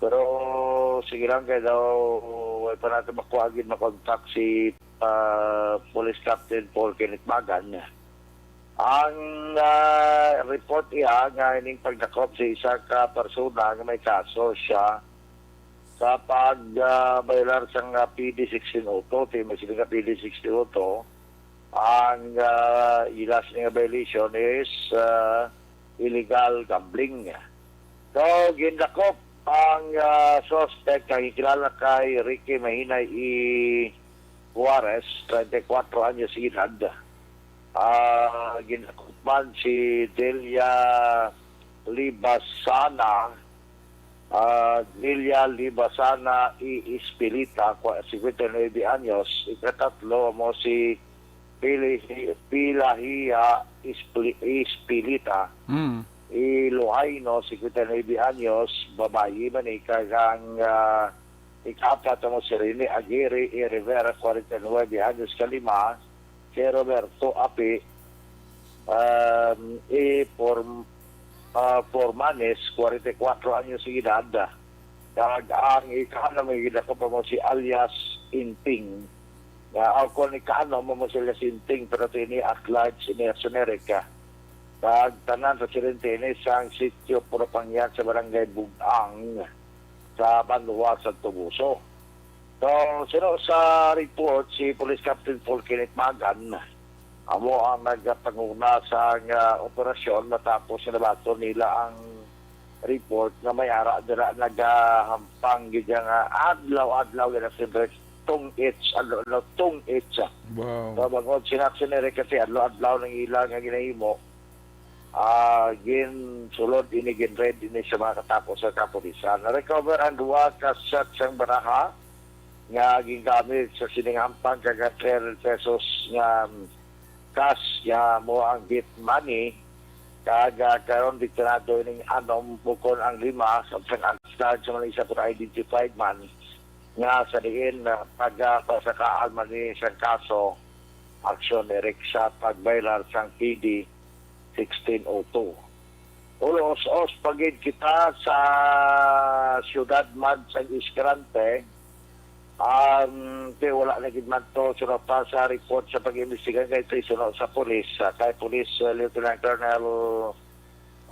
Pero sige lang, kay daw, way pa natin makuha gid makontak si, ah, Police Captain Paul Kenneth Magan. Ang, ah, report iya nga ining pagdakop sa isa ka persona nga may kaso siya sa pag, ah, baylar sang, ah, P D sixteen oh two, ti may sila nga P D sixteen oh two, ang, ah, ila sini nga violation is, ah, illegal gambling. So, gindakop ang, ah, suspect nga gikilala kay Ricky Mahinay E. Juarez, treinta y cuatro anyos edad. Ah, gindakop man si Delia Libasana, ah, Delia Libasana E. Espilita, kwa-, cincuenta y nueve anyos. Ikatatlo mo si Pili-, Pilahia Espli-, Espilita. Mm. Ilohaino, cincuenta y nueve anyos, babayi man ni, kag ang, ah, ikaapat mo si Rene Aguirre E. Rivera, forty-nine anyos, kalima, si Roberto Api, um, E. Form-, ah, Formanes, forty-four anyos edad, kag ang ikaanom nga gidakop mo si alias Inting, nga ako ni kaano mo mo sila Sinting, pero tini at large ini generic ka. Kag tanan residente ini sang sitio Purapangyan sa barangay Bug-ang sa Banwa, sa Tubuso. So, suno sa report, si Police Captain Paul Kenneth Magan amo ang nagapanguna sa nga operasyon matapos nga nabaton nila ang report nga may ara dira nagahampang gid nga adlaw-adlaw gid ang siyempre tong its, adlaw-adlaw tong its. Wow. So, bangod sina Action Eric kasi adlaw-adlaw nang ila nga ginahimo, ah, ginsulod ini, ginraid ini sa mga katapo sa kapulisan. Na-recover ang duha ka set sang baraha nga gingamit sa sining hampang, kag three hundred pesos nga cash nga mo ang gift money, kag, ah, karon diktarado ining anom, bukon ang lima, samtang ang star sa mga isa pud identified man, nga sa diin, ah, pagpasakaan man ni sa kaso, aksyon direct sa pagbaylar sang P D sixteen oh two. Ulos-os pa gid kita sa siyudad man sang Escalante. Um, kay wala na gid man to, suno pa sa report sa pag-imbestiga kay ito suno sa pulis, ah, kay Police, ah, Lieutenant Colonel,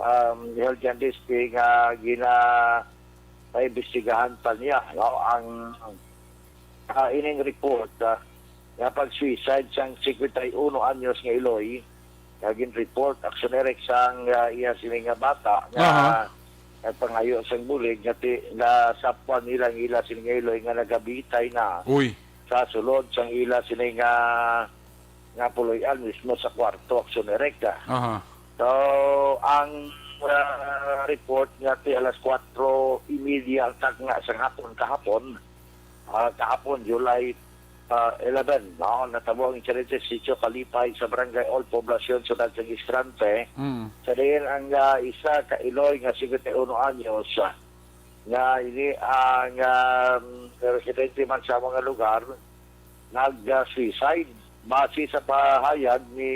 um, Heljan Dispe nga gina maimbestigahan pa niya, no, ang, ah, ining report, ah, nga pag-suicide sang singkwenta y uno anyos nga iloy, nga gin-report, aksyon direct sang, ah, iya sini nga bata nga Aha. nagpangayo sang bulig nga ti-, nasapwan nila ang ila sini nga iloy nga nagabitay na Uy. sa sulod sang ila sini nga, nga puloy-an mismo sa kwarto, aksyon direct, ah. Aha. So, ang, ah, report nga ti alas kwatro y media ang tagna sang hapon kahapon, ah, kahapon, July, ah, eleven, no? Natabo ang insidente sa Sitio Kalipay sa Barangay Old Poblacion, Siyudad sang Escalante. Mm. Sa diin ang, ah, isa ka iloy nga singkwenta y uno anyos, ah, nga ini ang, ah, residente man sa mga lugar, nag-suicide. Base sa pahayag ni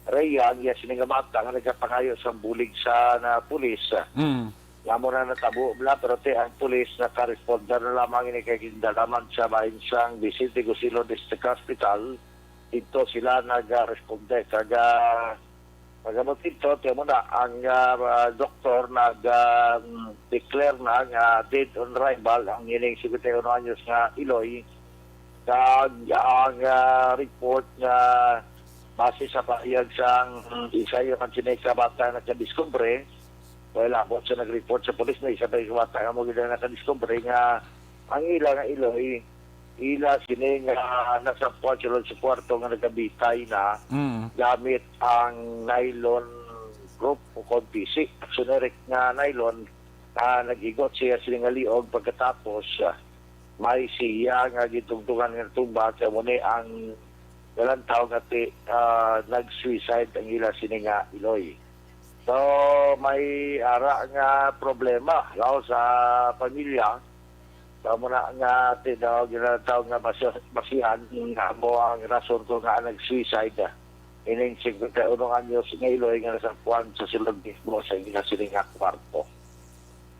Rhea, iya sini nga bata nga nagapangayo sang bulig sa na pulis. Mm. Nga mo na natabo bla, pero ti ang pulis nakaresponde na lamang ini kay gindala man sa bahin sang Vicente Gusilo District Hospital. Dito sila nagaresponde. Kag, ah, pagabot dito, tiyan mo na, ang, ah, doktor nag, ah, declare na nga dead on arrival ang ining singkwenta y uno anyos nga iloy. Kag ang, ah, report nga base sa pahayag sang isa man sini ka bata nga nakadiskubre, well, abot sa nag-report sa pulis na isa pa yung bata nga mo gid ang nakadiskubre nga ang ila nga iloy, ila sini nga nasampuan sulod sa kwarto nga nagabitay na Mm. gamit ang nylon rope o kon pisi. Generic nga nylon, ah, naghigot siya sini nga liog pagkatapos, ah, may siya nga gitugtungan nga tumba kay mo ni ang nalantaw nga ti, ah, nag-suicide ang ila sini nga iloy. So, may ara nga problema, no, sa pamilya. So, muna nga ti daw ginataw nga bas-, basihan nga mo ang rason ko nga nag-suicide. Ining singkwenta y uno anyos nga iloy nga nasampuan sa sulod mismo sa ila sini nga kwarto.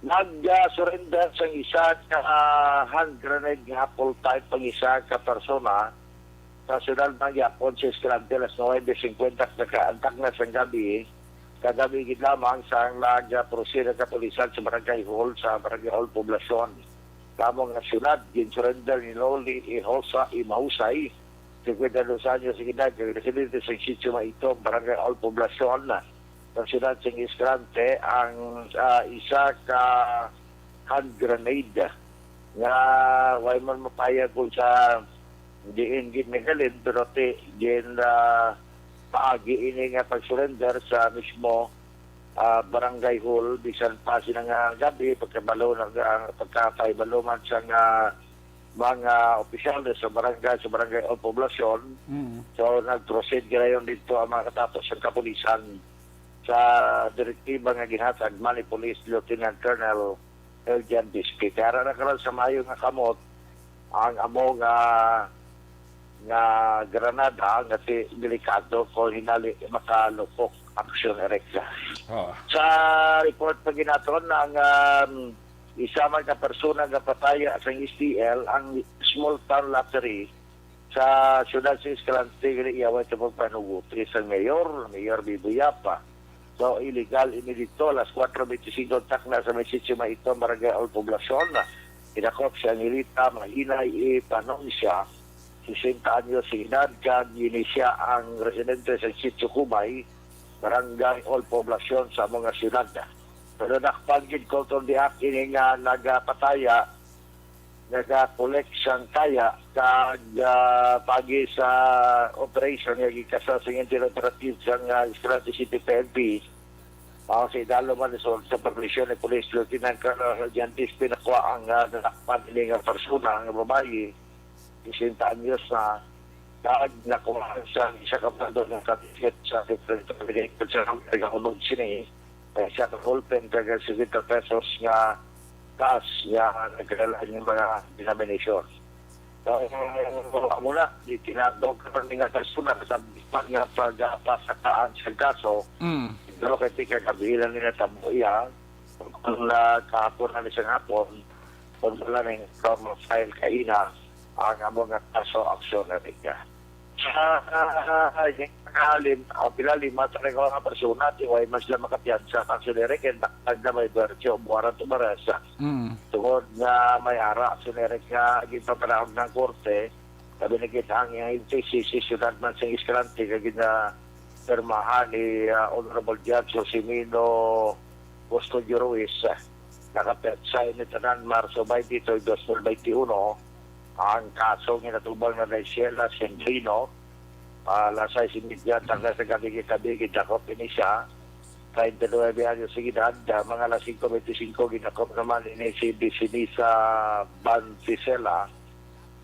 Nag-surrender sang isa ka, ah, hand grenade nga apple type ang isa ka persona sa siyudad man gyapon sa Escalante alas nuwebe singkwenta sa kaantak na sang gabi, kagabi gid lamang sang nag-proceed ang kapulisan sa Barangay Hall, sa Barangay Hall Poblacion. Kamo nga siyudad, gin-surrender ni Loli Ihosa Imahusay, singkwenta y dos anyos ang edad, kag residente sa Sitio Maitom, Barangay Hall Poblacion, sa siyudad sing Escalante ang, ah, isa ka hand grenade nga way man mapahayag kung sa diin gid nagalin, pero ti gin, ah, paagi ini nga pag-surrender sa mismo, ah, barangay hall bisan pa sina nga gabi pagkabalo na, ah, pagkakaibaluman sa nga mga opisyales sa barangay, sa barangay o poblasyon. Mm. So, nag-proceed ginayon dito ang mga katapos ng kapulisan sa direktiba nga ginhatag man ni Police Lieutenant Colonel Eljan Bispi. Kaya ra na karon sa maayo nga kamot ang amo nga, nga granada nga ti delikado kung hinali makalupok aksyon, Eric. Oh. Sa report pa ginaton ang, um, isa man ka persona nga pataya sa S T L ang small town lottery sa siyudad sa Escalante, gali iyaway sa pagpanuguti sa mayor, Mayor Bibo Yapa. So, illegal ini dito, alas kuwatro benti singko takna sa may Sitio Maitom, Barangay Hall Poblacion. Inakop si Angelita Mahinay E. Panoncia, sesenta anyos sa edad, kag ini siya ang residente sa Sitio Kubay, Barangay Hall Poblacion sa mga siyudad. Pero nakpan gid ko itong diak ini nga nagapataya, nagakolek sang kaya kag, ah, pagi sa operation nga gikasa sa Intel Operative sang, ah, Escalante City P N P. Ah, sa idalo man sa, sa supervision ni Police Lieutenant Colonel Jantis, pinakuha ang, ah, nadakpan ini nga persona nga babayi, sesenta anyos na, kag nakuha sa isa ka bundle nga katiket sa different combination sa nagahulog sini. May isa ka ballpen kag sesenta pesos nga cash nga nagkalain nga mga denomination. So, amo na, di tinatog ka pa nga persona sa pag nga pagpasakaan sa kaso. Mm. Pero kay tika kabilan nila tabo iya, kung na kahapon na ni sa hapon, kung wala ning formal file kaina, ang amo nga kaso aksyon na rin niya. Sa, ah, yung nakahalim, ang pila lima sa mga persona, ti way man sila makapiyansa, ang sila rin, kaya nagdamay birtue, warrant of arrest. Mm. Tungod nga may ara, si Eric nga ginpapanahon ng korte, sabi na kita ang iyang N T C C, siyudad man sa Escalante, nga ginapirmahan ni, ah, Honorable Judge Josimino Custodio Ruiz. Nakapetsa ini tanan Marso twenty-two, twenty-one. Ang kaso ginatubang na ni Sheila Sendrino, ah, alas sais y media, tanggal sa gabi, gabi, gidakop ini siya. Treinta y nuebe anyos ang edad, ah, mga alas singko benti singko, ginakop naman ini si Bisinisa Bantisela,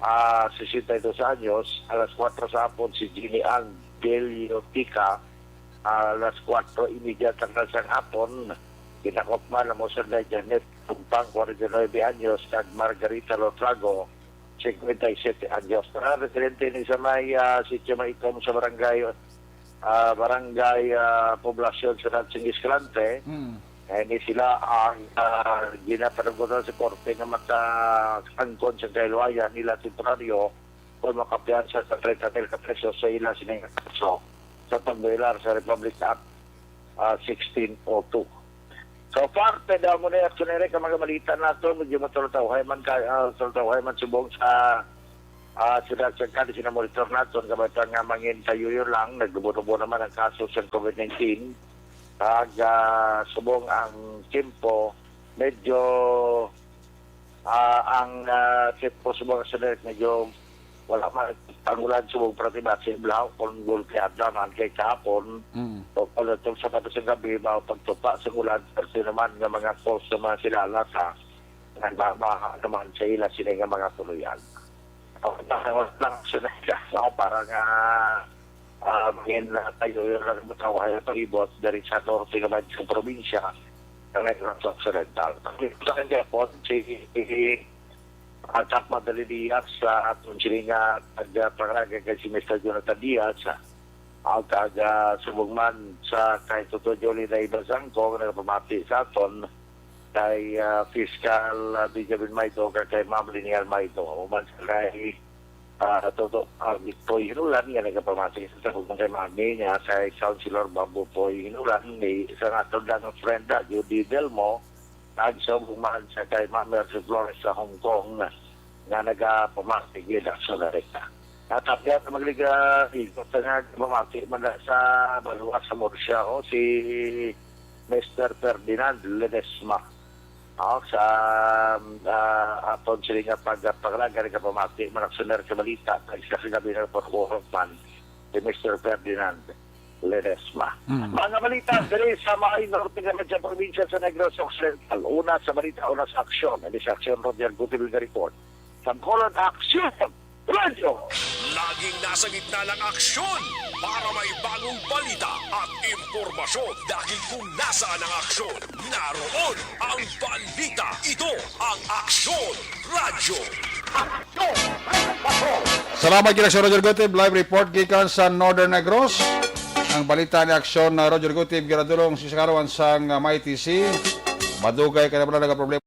ah, sesenta y dos anyos, alas kuwatro sa hapon si Jeannie Ann Beliotica, ah, alas kuwatro y media tanggal sang hapon, ginakop man ang Mosenday Janet Tumpang, kwarenta y nuebe anyos, kag Margarita Lotrago, singkwenta y siyete anyos. Mga residente ni sa may, ah, Sitio Maitom sa barangay, ah, barangay, ah, Poblacion sa Dancing Escalante. Mm. Eh, ni sila ang, ah, ginapanugutan sa korte nga makaangkon sa kahiluwayan nila temporaryo kung makapiyansa sa treinta mil ka pesos sa ila sining kaso sa pagboyolar sa Republic Act, ah, sixteen oh two. So, parte daw mo na yung aksyon, Eric, ang mga balita nato, medyo matultawhay man ka, ah, tultawhay man subong sa Ah, sila sa kani sila monitor naton, kabay pa nga mangin kayuyo lang, naglubo-lubo naman ang kaso sa covid nineteen. Kag, ah, subong ang tiyempo, medyo, ah, ang, ah, tiyempo subong sa Senate, medyo wala man ang ulan subong prati ba sa Iblaw, kung golpeada man kay kahapon, Mm. o pala itong sa kato sa gabi, mao pagtupa sa ulan, pero naman nga mga post sa mga silala sa, nga ba, ba, naman sa ila sila nga mga tuluyan. Ang tawag lang sa Naga, no? Para nga, ah, mangin na tayo yung nagmatawa yung palibot dari sa norte naman sa probinsya ng Negros Occidental. Ang sa kanya po, si, si, ah, Cap Madali Diaz sa aton sini nga nagpangalaga kay si Mister Jonathan Diaz, ang taga Subugman sa kay Toto Jolly na iba sangko nga nagpamati sa aton kay, ah, Fiscal, ah, Benjamin Maido, kag kay Ma'am Linial Maido. Human sa kay, ah, Toto, ah, Victoy Hinulan, nga nagapamati sa Subugman kay Mami, nga kay Councilor Bamboo Poy Hinulan, ni sa nga aton lang friend, ah, Judy Delmo, kag sa Subugman sa kay Ma'am Mercy Flores sa Hong Kong, nga nagapamati gid sa Amerika. At apya sa magliga, ikot sa nga pamati man na sa Banwa sa Murcia, o si Mister Ferdinand Ledesma. O, sa, ah, aton sila nga pagpangalaga, nagapamati man ang suner ka balita, kag sa kagabi na pagbuhok man si Mister Ferdinand Ledesma. Mm. Mga balita diri sa Maay Norte nga sa probinsya sa Negros Occidental. Una sa balita, una sa aksyon. Ini sa aksyon, Roger Gutibig nga report. Sa Bacolod, aksyon! Radyo! Laging nasa gitna ng aksyon para may bagong balita at impormasyon, dahil kung nasaan ang aksyon, naroon ang balita. Ito ang Aksyon Radyo. Salamat kay Aksyon Roger Gutib. Live report gikan sa Northern Negros. Ang balita ni Aksyon na Roger Gutib, ginadulong si Sakaruan sang, ah, Mighty C. Madugay ka na pala nagaproblema.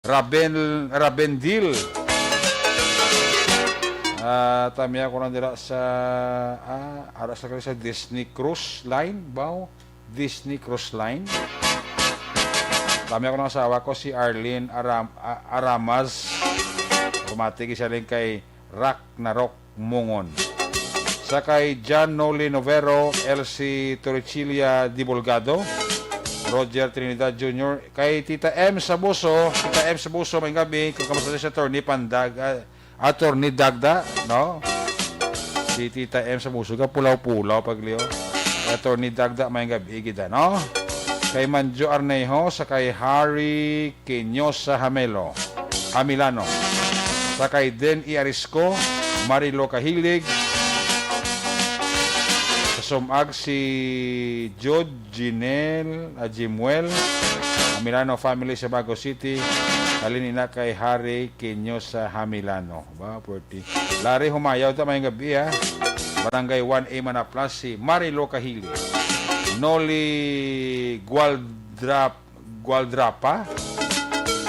Raben, Rabendil. Ah, tamya ko lang dira sa, ah, ara sa, sa Disney Cruise Line, baw? Disney Cruise Line. Tamya ko ng asawa ko, si Arlene Aram-, A-, Aramas. Rumati siya lang kay Ragnarok Mungon. Sa kay John Noli Novero, Elsie Torrecilla Dibulgado, Roger Trinidad Junior, kay Tita M Sabuso, Tita M Sabuso, may gabi, kung kamusta sa Attorney Pandag, ah, Attorney Dagda, no? Si Tita M Sabuso, ka pulaw-pulaw, pagliyo. Attorney Dagda, may gabi, gida, no? Kay Manjo Arnejo, sa kay Harry Kenyosa Hamelo, Hamilano. Sa kay Den E. Arisco, Marilo Kahilig, Sumag si Jude, Jinel, ah, Jimuel, Hamilano family sa Bago City. Halin ina kay Harry Quiniosa Hamilano. Ba, forty. Larry Humayaw, ta, maayong gabi, ha. Barangay one A Manaplas, si Marilo Kahili. Noli Gualdrap-, Gualdrapa.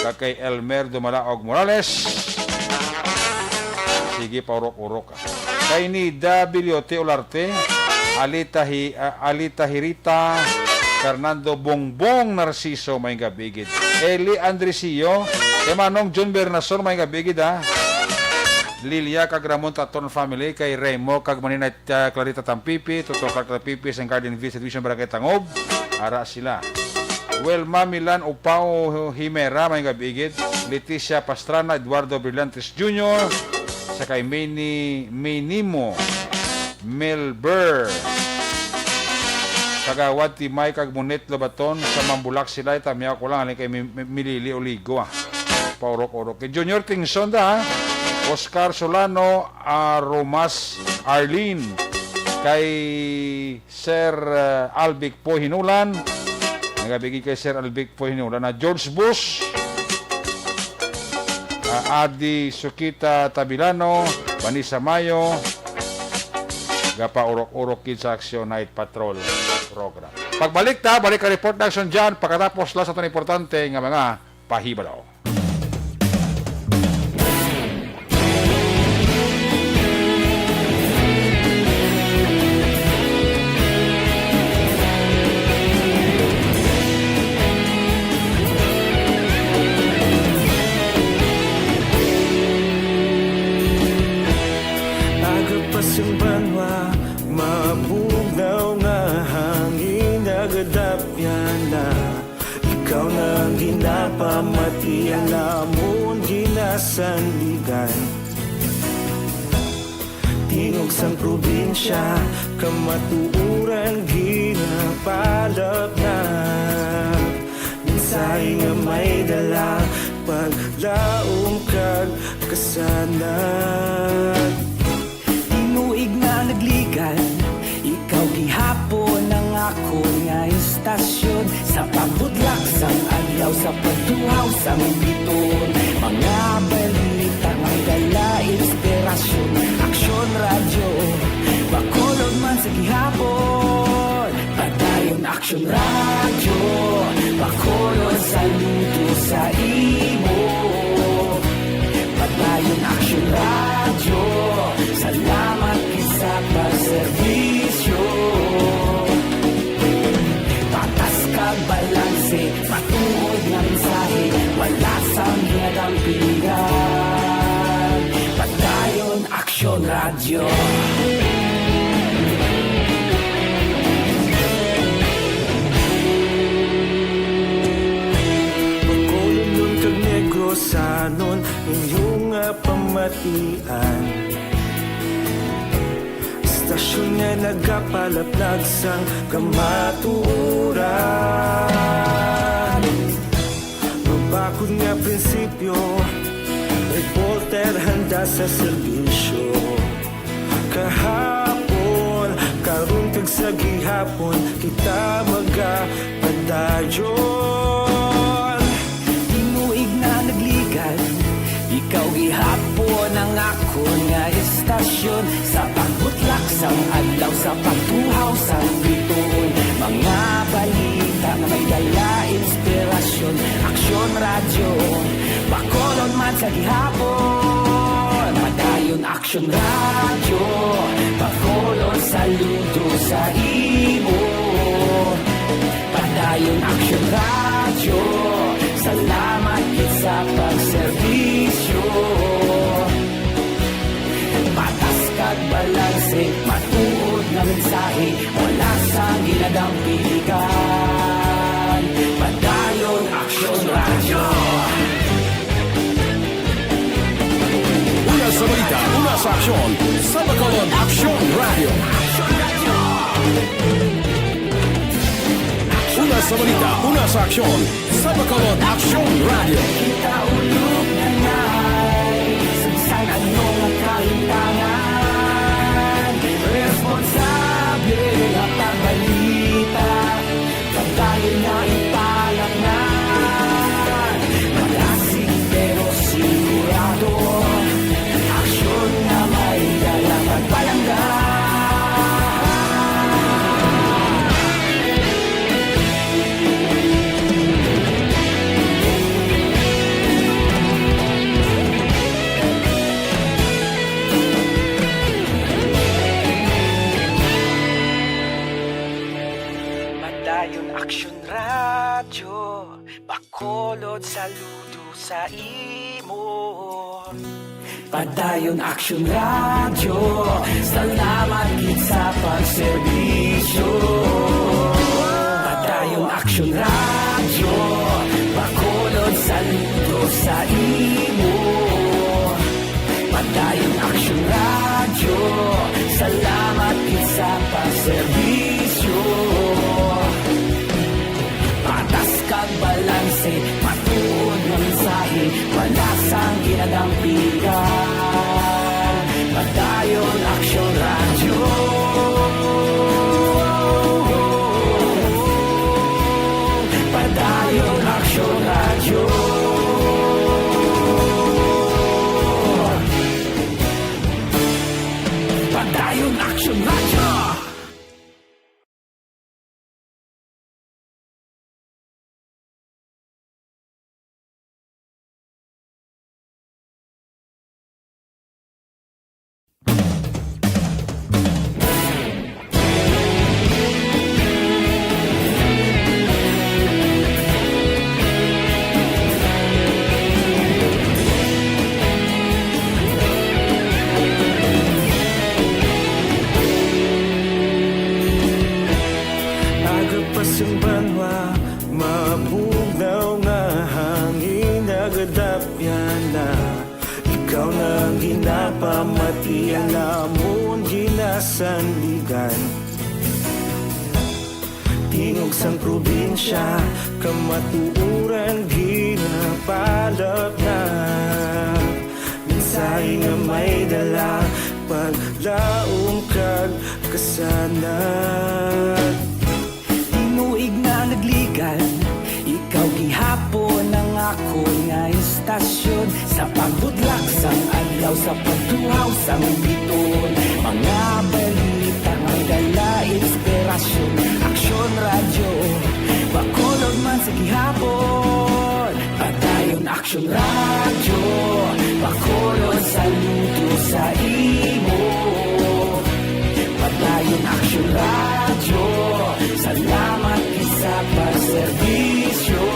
Kag kay Elmer Dumalaog Morales. Sige, paurok-urok, ha. Kay Nida Biliote Olarte, Alita Hi-, ah, Alita Hirita, Fernando Bongbong Narciso, maayong gabi gid. Eli Andresio, kay Manong John Bernason, maayong gabi gid, ha. Lilia kag Ramon Taton family, kay Remo kag Manina, ah, Clarita Tampipi, Toto Clark Tampipi, sang Garden View Subdivision, Barangay Tangob, ara sila. Wilma Milan Upao Himera, maayong gabi gid. Leticia Pastrana, Eduardo Brillantes Junior, sa kay Mini, Minimo Melber. Kagawad Timay kag Monet Lobaton sa Mambulak sila, itamiyaw ko lang, alin kay Mi-, Mi-, Milili Oligo, ah. Paurok-urok. Kay Junior Tingson da, ah. Oscar Solano, ah, Romas Arlene. Kay Sir, ah, Albic po Hinulan. Nagabigay kay Sir Albic po Hinulan na George Bush. Ah, Adi Sukita Tabilano, Vanessa Mayo, gapaurok-urok gid sa Action Night Patrol program. Pagbalik ta, balik ka report na Action dyan, pagkatapos lang sa itong importante nga mga pahibalo. Aga pa sing banwa, mabugnaw nga hangin nagadapyan na. Ikaw na ang ginapamati, ang amon ginasandigan. Tingog sang probinsya, kamatuoran ginapalapnag. Mensahe nga may dala, paglaom kag kasanag. Tinuig na nagligan, ikaw gihapon ang akon nga istasyon. Sa pagbutlak sang adlaw, sa pagtuhaw sang biton, mga balita may dala inspirasyon. Aksyon Radyo, Bacolod man sa gihapon. Padayon Aksyon Radyo, Bacolod, saludo sa imo. Padayon Aksyon Radyo, salamat gid sa pagserbisyo. Patas kag balanse, matuod nga mensahe, wala sang ginadampigan. Padayon Aksyon Radyo. Bacolodnon kag Negrosanon, inyo nga pamatian. Istasyon nga nagapalaplag sang kamatuoran. Mabakod nga prinsipyo, reporter handa sa serbisyo. Kahapon, karon kag sa gihapon, kita magapadayon. Tinuig na nagligan, ikaw gihapon ang akon nga istasyon. Sa pagbutlak sang adlaw, sa pagtuhaw sang bituon, mga balita nga may dala inspirasyon. Aksyon Radyo, Bacolod man sa gihapon. Padayon Aksyon Radyo, Bacolod, saludo sa imo. Padayon Aksyon Radyo, salamat gid sa pagserbisyo. Patas kag balanse, matuod nga mensahe, wala sang ginadampigan. Padayon Aksyon Radyo. Una sa balita, una sa aksyon, sa Bacolod Aksyon Radyo. Una sa balita, una sa aksyon, sa Bacolod Aksyon Radyo. Kita ulog na ngay, sa bisan ano nga kalimtangan, responsable Saludo sa imo. Padayon Aksyon Radyo, salamat gid sa pagserbisyo. Padayon Aksyon Radyo, Bacolod, saludo sa imo. Padayon Aksyon Radyo, salamat gid sa pagserbisyo. Patas kag balanse, matuod nga mensahe, wala sang ginadampigan. Padayon Aksyon Radyo. Padayon Aksyon Radyo. Padayon Aksyon Radyo. Aga pa sang banwa, mabugnaw nga hangin nagadapyan na. Ikaw na ang ginapamati, ang amon ginasandigan. Tingog sang probinsya, kamatuoran ginapalatnat. Mensahe nga may dala, paglaom kag kasanag. Tinuig na nagligan, ikaw gihapon ang akon nga istasyon. Sa pagbutlak sang adlaw, sa pagtuhaw sang bituon, mga balita may dala inspirasyon. Aksyon Radyo, Bacolod man sa gihapon. Padayon Aksyon Radyo, Bacolod, saludo sa imo. Padayon Aksyon Radyo, salamat gid sa pagserbisyo.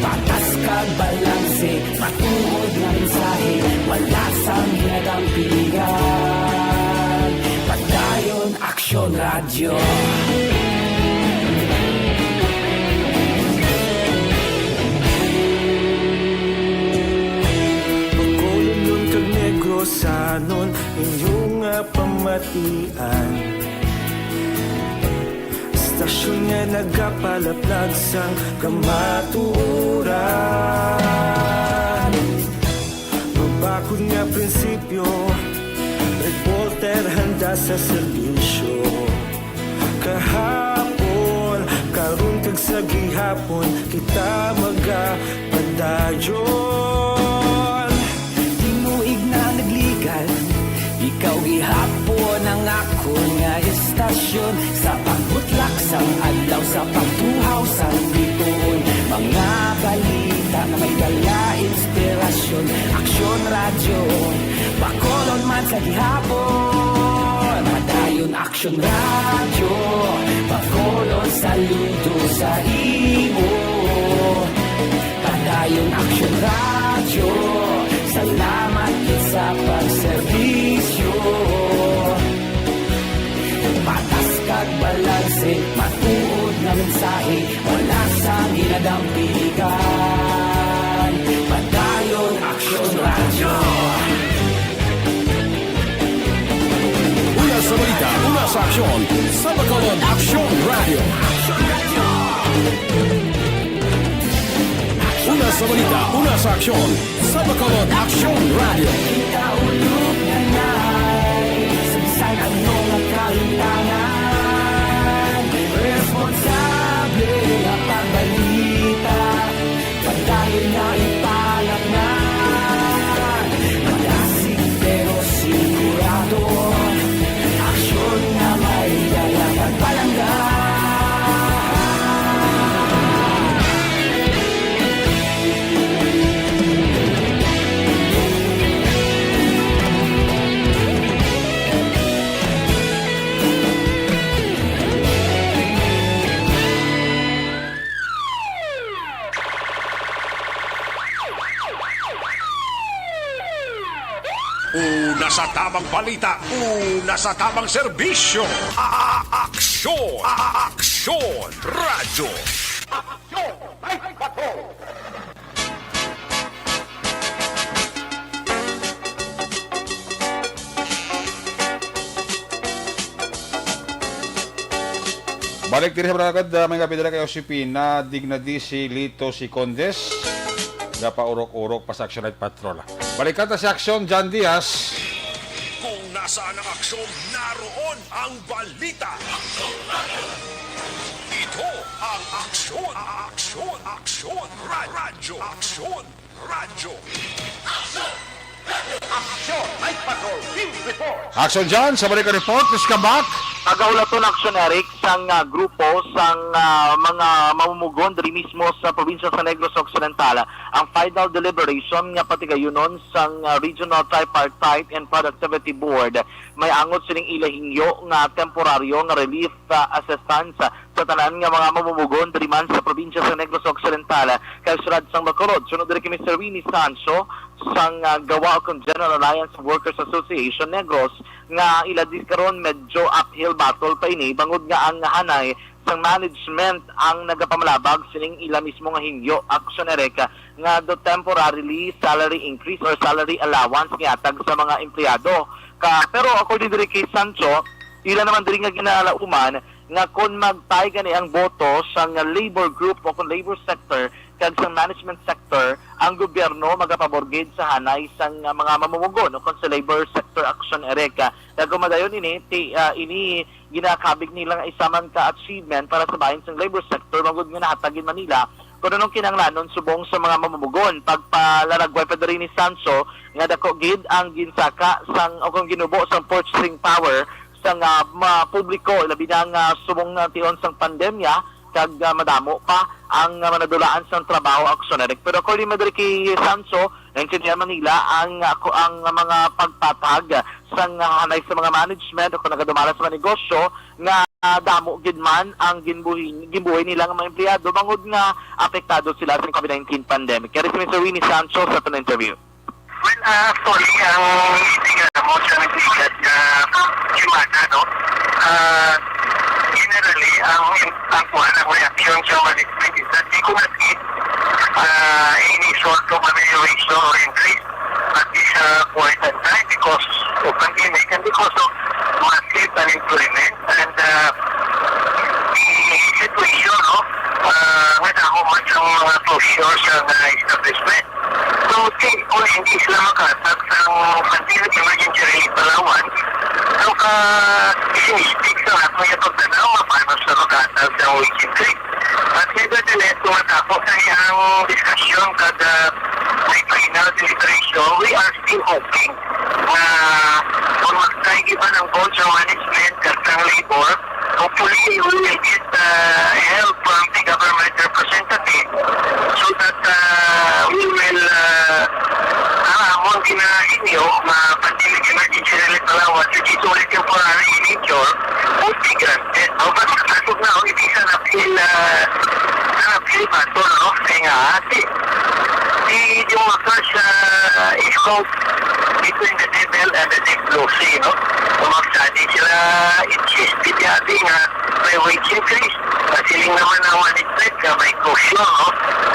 Patas kag balanse, matuod nga mensahe, wala sang ginadampigan. Padayon Aksyon Radyo. Bacolodnon kag Negrosanon, inyo nga pamatian. Istasyon nga nagapalaplag sang kamatuoran. Mabakod nga prinsipyo, reporter handa sa serbisyo. Kahapon, karon kag sa gihapon, kita magapadayon. Tinuig na nagligan, ikaw gihapon ang akon nga istasyon. Sa pagbutlak sang adlaw, sa pagtuhaw sang bituon, mga balita nga may dala inspirasyon. Aksyon Radyo, Bacolod man sa gihapon. Padayon Aksyon Radyo, Bacolod, saludo sa imo. Padayon Aksyon Radyo, salamat gid sa pagserbisyo. Patas kag balanse, matuod nga mensahe, wala sang ginadampigan. Padayon Aksyon Radyo. Una sa balita, una sa aksyon, sa Bacolod Aksyon Radyo. Una sa balita, una sa aksyon, sa Bacolod Aksyon Radyo. Kita ulog na nai, sa bisan ano nga kahintangan, responsable nga pagbalita, padayon nga ipalatngan. Magasig pero sigurado, aksyon nga may dala kag palangga. Sa tamang balita, una sa tamang serbisyo. A-, a-, aksyon, a-, a-, aksyon, radyo. Aksyon, Night Patrol. Balik diri sa Barangay, ah, may gabi dira kay Josepina Dignadi, si Lito, si Condes. Gapaurok-urok pa sa Action Night Patrol. Balikan ta si Action John Diaz. Kung nasaan ang aksyon, naroon ang balita. Ito ang Aksyon, Aksyon, Aksyon, Ra-, Radyo, Aksyon, Radyo. Action Night Patrol News Report. Action John, sa balik report, please come back. Pagahulaton, Action Eric, sang, ah, grupo sang, ah, mga mamumugon diri mismo sa probinsya sa Negros Occidental ang final deliberation nga patigayunon sang, ah, Regional Tripartite and Productivity Board. May angot sining ila hingyo nga temporaryo nga relief, ah, assistance sa tanan nga mga mamumugon diri man sa probinsya sa Negros Occidental kag syudad sang Bacolod. Sunod diri kay Mister Winnie Sancho sang, ah, GAWA o kon General Alliance of Workers Association Negros, nga ila di karon medyo uphill battle pa ini bangod nga ang hanay sang management ang nagapamalabag sining ila mismo nga hingyo, Action Eric, nga do temporarily salary increase or salary allowance nga ihatag sa mga empleyado. Ka, pero according diri kay Sancho, ila naman diri nga ginalauman nga kon magtay gani ang boto sang labor group o kon labor sector kag sang management sector, ang gobyerno magapabor gid sa hanay sang, ah, mga mamumugon o kon sa labor sector, Action Eric. Kag kung madayon ini, ti-, ah, ini ginakabig nila nga isa man ka achievement para sa bahin sang labor sector, bangod nga nahatag gid man nila kon anong kinahanglanon subong sa mga mamumugon. Pagpalaragway pa diri ni Sancho nga dako gid ang ginsaka sang, o kung ginubo sang purchasing power sang, ah, ma-, publiko, labi na nga subong nga tion sang pandemya, kag, ah, madamo pa ang, ah, manadulaan sang trabaho, Action Eric. Pero according man diri kay Sancho, naintindihan man nila ang, ah, ko-, ang mga pagpatag sang, ah, hanay sa mga management o kung nagadumala sa mga negosyo nga, ah, damo gid man ang ginbuhi, ginbuhi nila nga mga empleyado bangod nga apektado sila sa covid nineteen pandemic. Kaya si Mister Winnie Sancho sa aton interview. Well, ah, actually, ang tingala mo sa nagligad nga semana, no? Ah, generally, ang, ang kuwan, ang reaksyon sa management is that they could not give, ah, any sort of amelioration or increase at this, ah, point in time because of pandemic and because of massive unemployment and, ah, the situation, no? Ah, nga damo man ang mga closure sa mga establishment. So, ti-, kung hindi sila makahatag sang pandemic emergency relief allowance, so, ka-, pessimistic sa ato nga pagtanaw nga paano sila makahatag sang wage increase. But nevertheless, kung matapos na ang diskusyon kag, ah, may final deliberation, we are still hoping nga kung mag-try iban ang board sa management kag sang labor, hopefully, we will get, uh, help from the government representative so that, uh, we will, uh, ang amon ginahinyo nga pandemic emergency relief allowance, which is only temporary in nature, would be granted. No? But as of now, it is an uphill, uh, an uphill battle, no? Kaya nga, di, di, di mo first, uh, is called between the devil and the deep blue sea, no? Kung magsadi sila, insist, di, di, di nga, may wage increase. Masiling naman ang management nga may closure, no?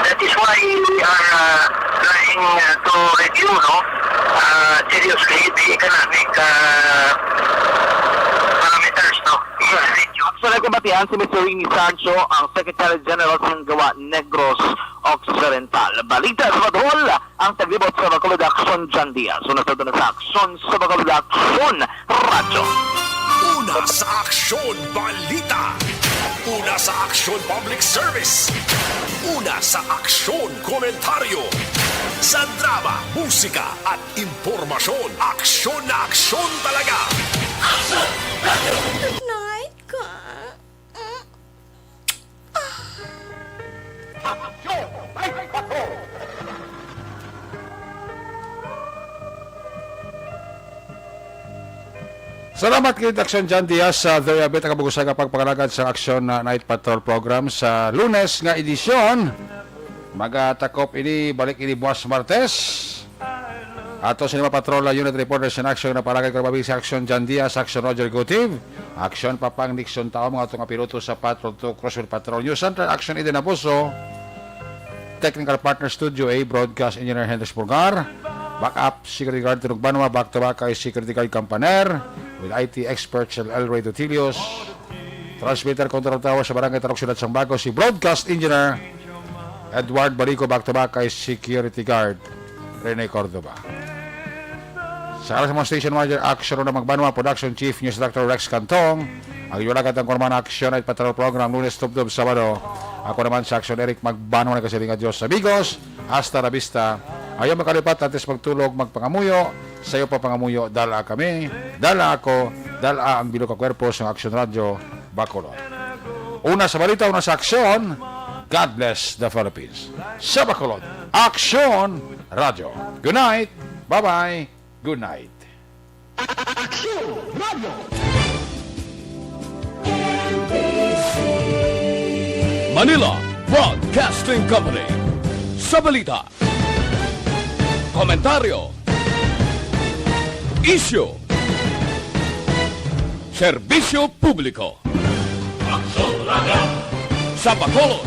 That is why we are, uh, trying, uh, to review, no? Uh, seriously the economic, uh, parameters, no? Sa nagpamatian si Mister Winnie Sancho, ang Secretary General sang GAWA Negros Occidental. Balita sa Badhol, ang taglibot sa Bacolod Aksyon, John Diaz. Una sa, una sa Aksyon sa Bacolod Aksyon Radyo. Una sa Aksyon Balita. Una sa Aksyon Public Service. Una sa Aksyon Komentaryo. Sa drama, musika, at impormasyon, aksyon na aksyon talaga. Good night, ka. Salamat gid, Aksyon John Diaz, sa Doy Abit ang kabugusay nga pagpangalagad sa Aksyon na Night Patrol Program sa Lunes nga edisyon. Magatakop ini, balik ini buwas Martes. Ato sa lima patrol, ah, unit reporters in action na palagay ko mabig sa action, John Diaz, action, Roger Gutiv, action, Papang Nixon Tao, mga ato nga piloto sa Patrol two, Crossfield Patrol, News Center, action, Eden Abuso, technical partner, Studio A, broadcast engineer, Henry Pulgar, backup, security guard, Tunog Banwa, back to back kay security guard, Campaner, with I T expert, Sir El Rey Dutilios, transmitter control tower sa Barangay Tarok, Siyudad sang Bago, si broadcast engineer, Edward Balico, back to back kay security guard Rene Cordova. Sa alas mga station manager, Action Ronald Magbanwa, production chief, news director Rex Cantong, ang iwalagat ang Kurman Action at Patrol Program, Lunes, Tubdob, Sabado. Ako naman sa Action, Eric Magbanwa, nagkasiling, adios, amigos. Hasta la vista. Ayaw makalipat, antes magtulog, magpangamuyo. Sayo pa pangamuyo, dala kami, dala ako, dala ang bilog ka kwerpo sa Action Radio, Bacolod. Una sa balita, una sa aksyon, God bless the Philippines. Sa Bacolod, Aksyon Radyo. Good night. Bye-bye. Good night. Aksyon Radyo. Manila Broadcasting Company. Sa balita, komentaryo, isyu, serbisyo publiko. Aksyon Radyo. Sa Bacolod,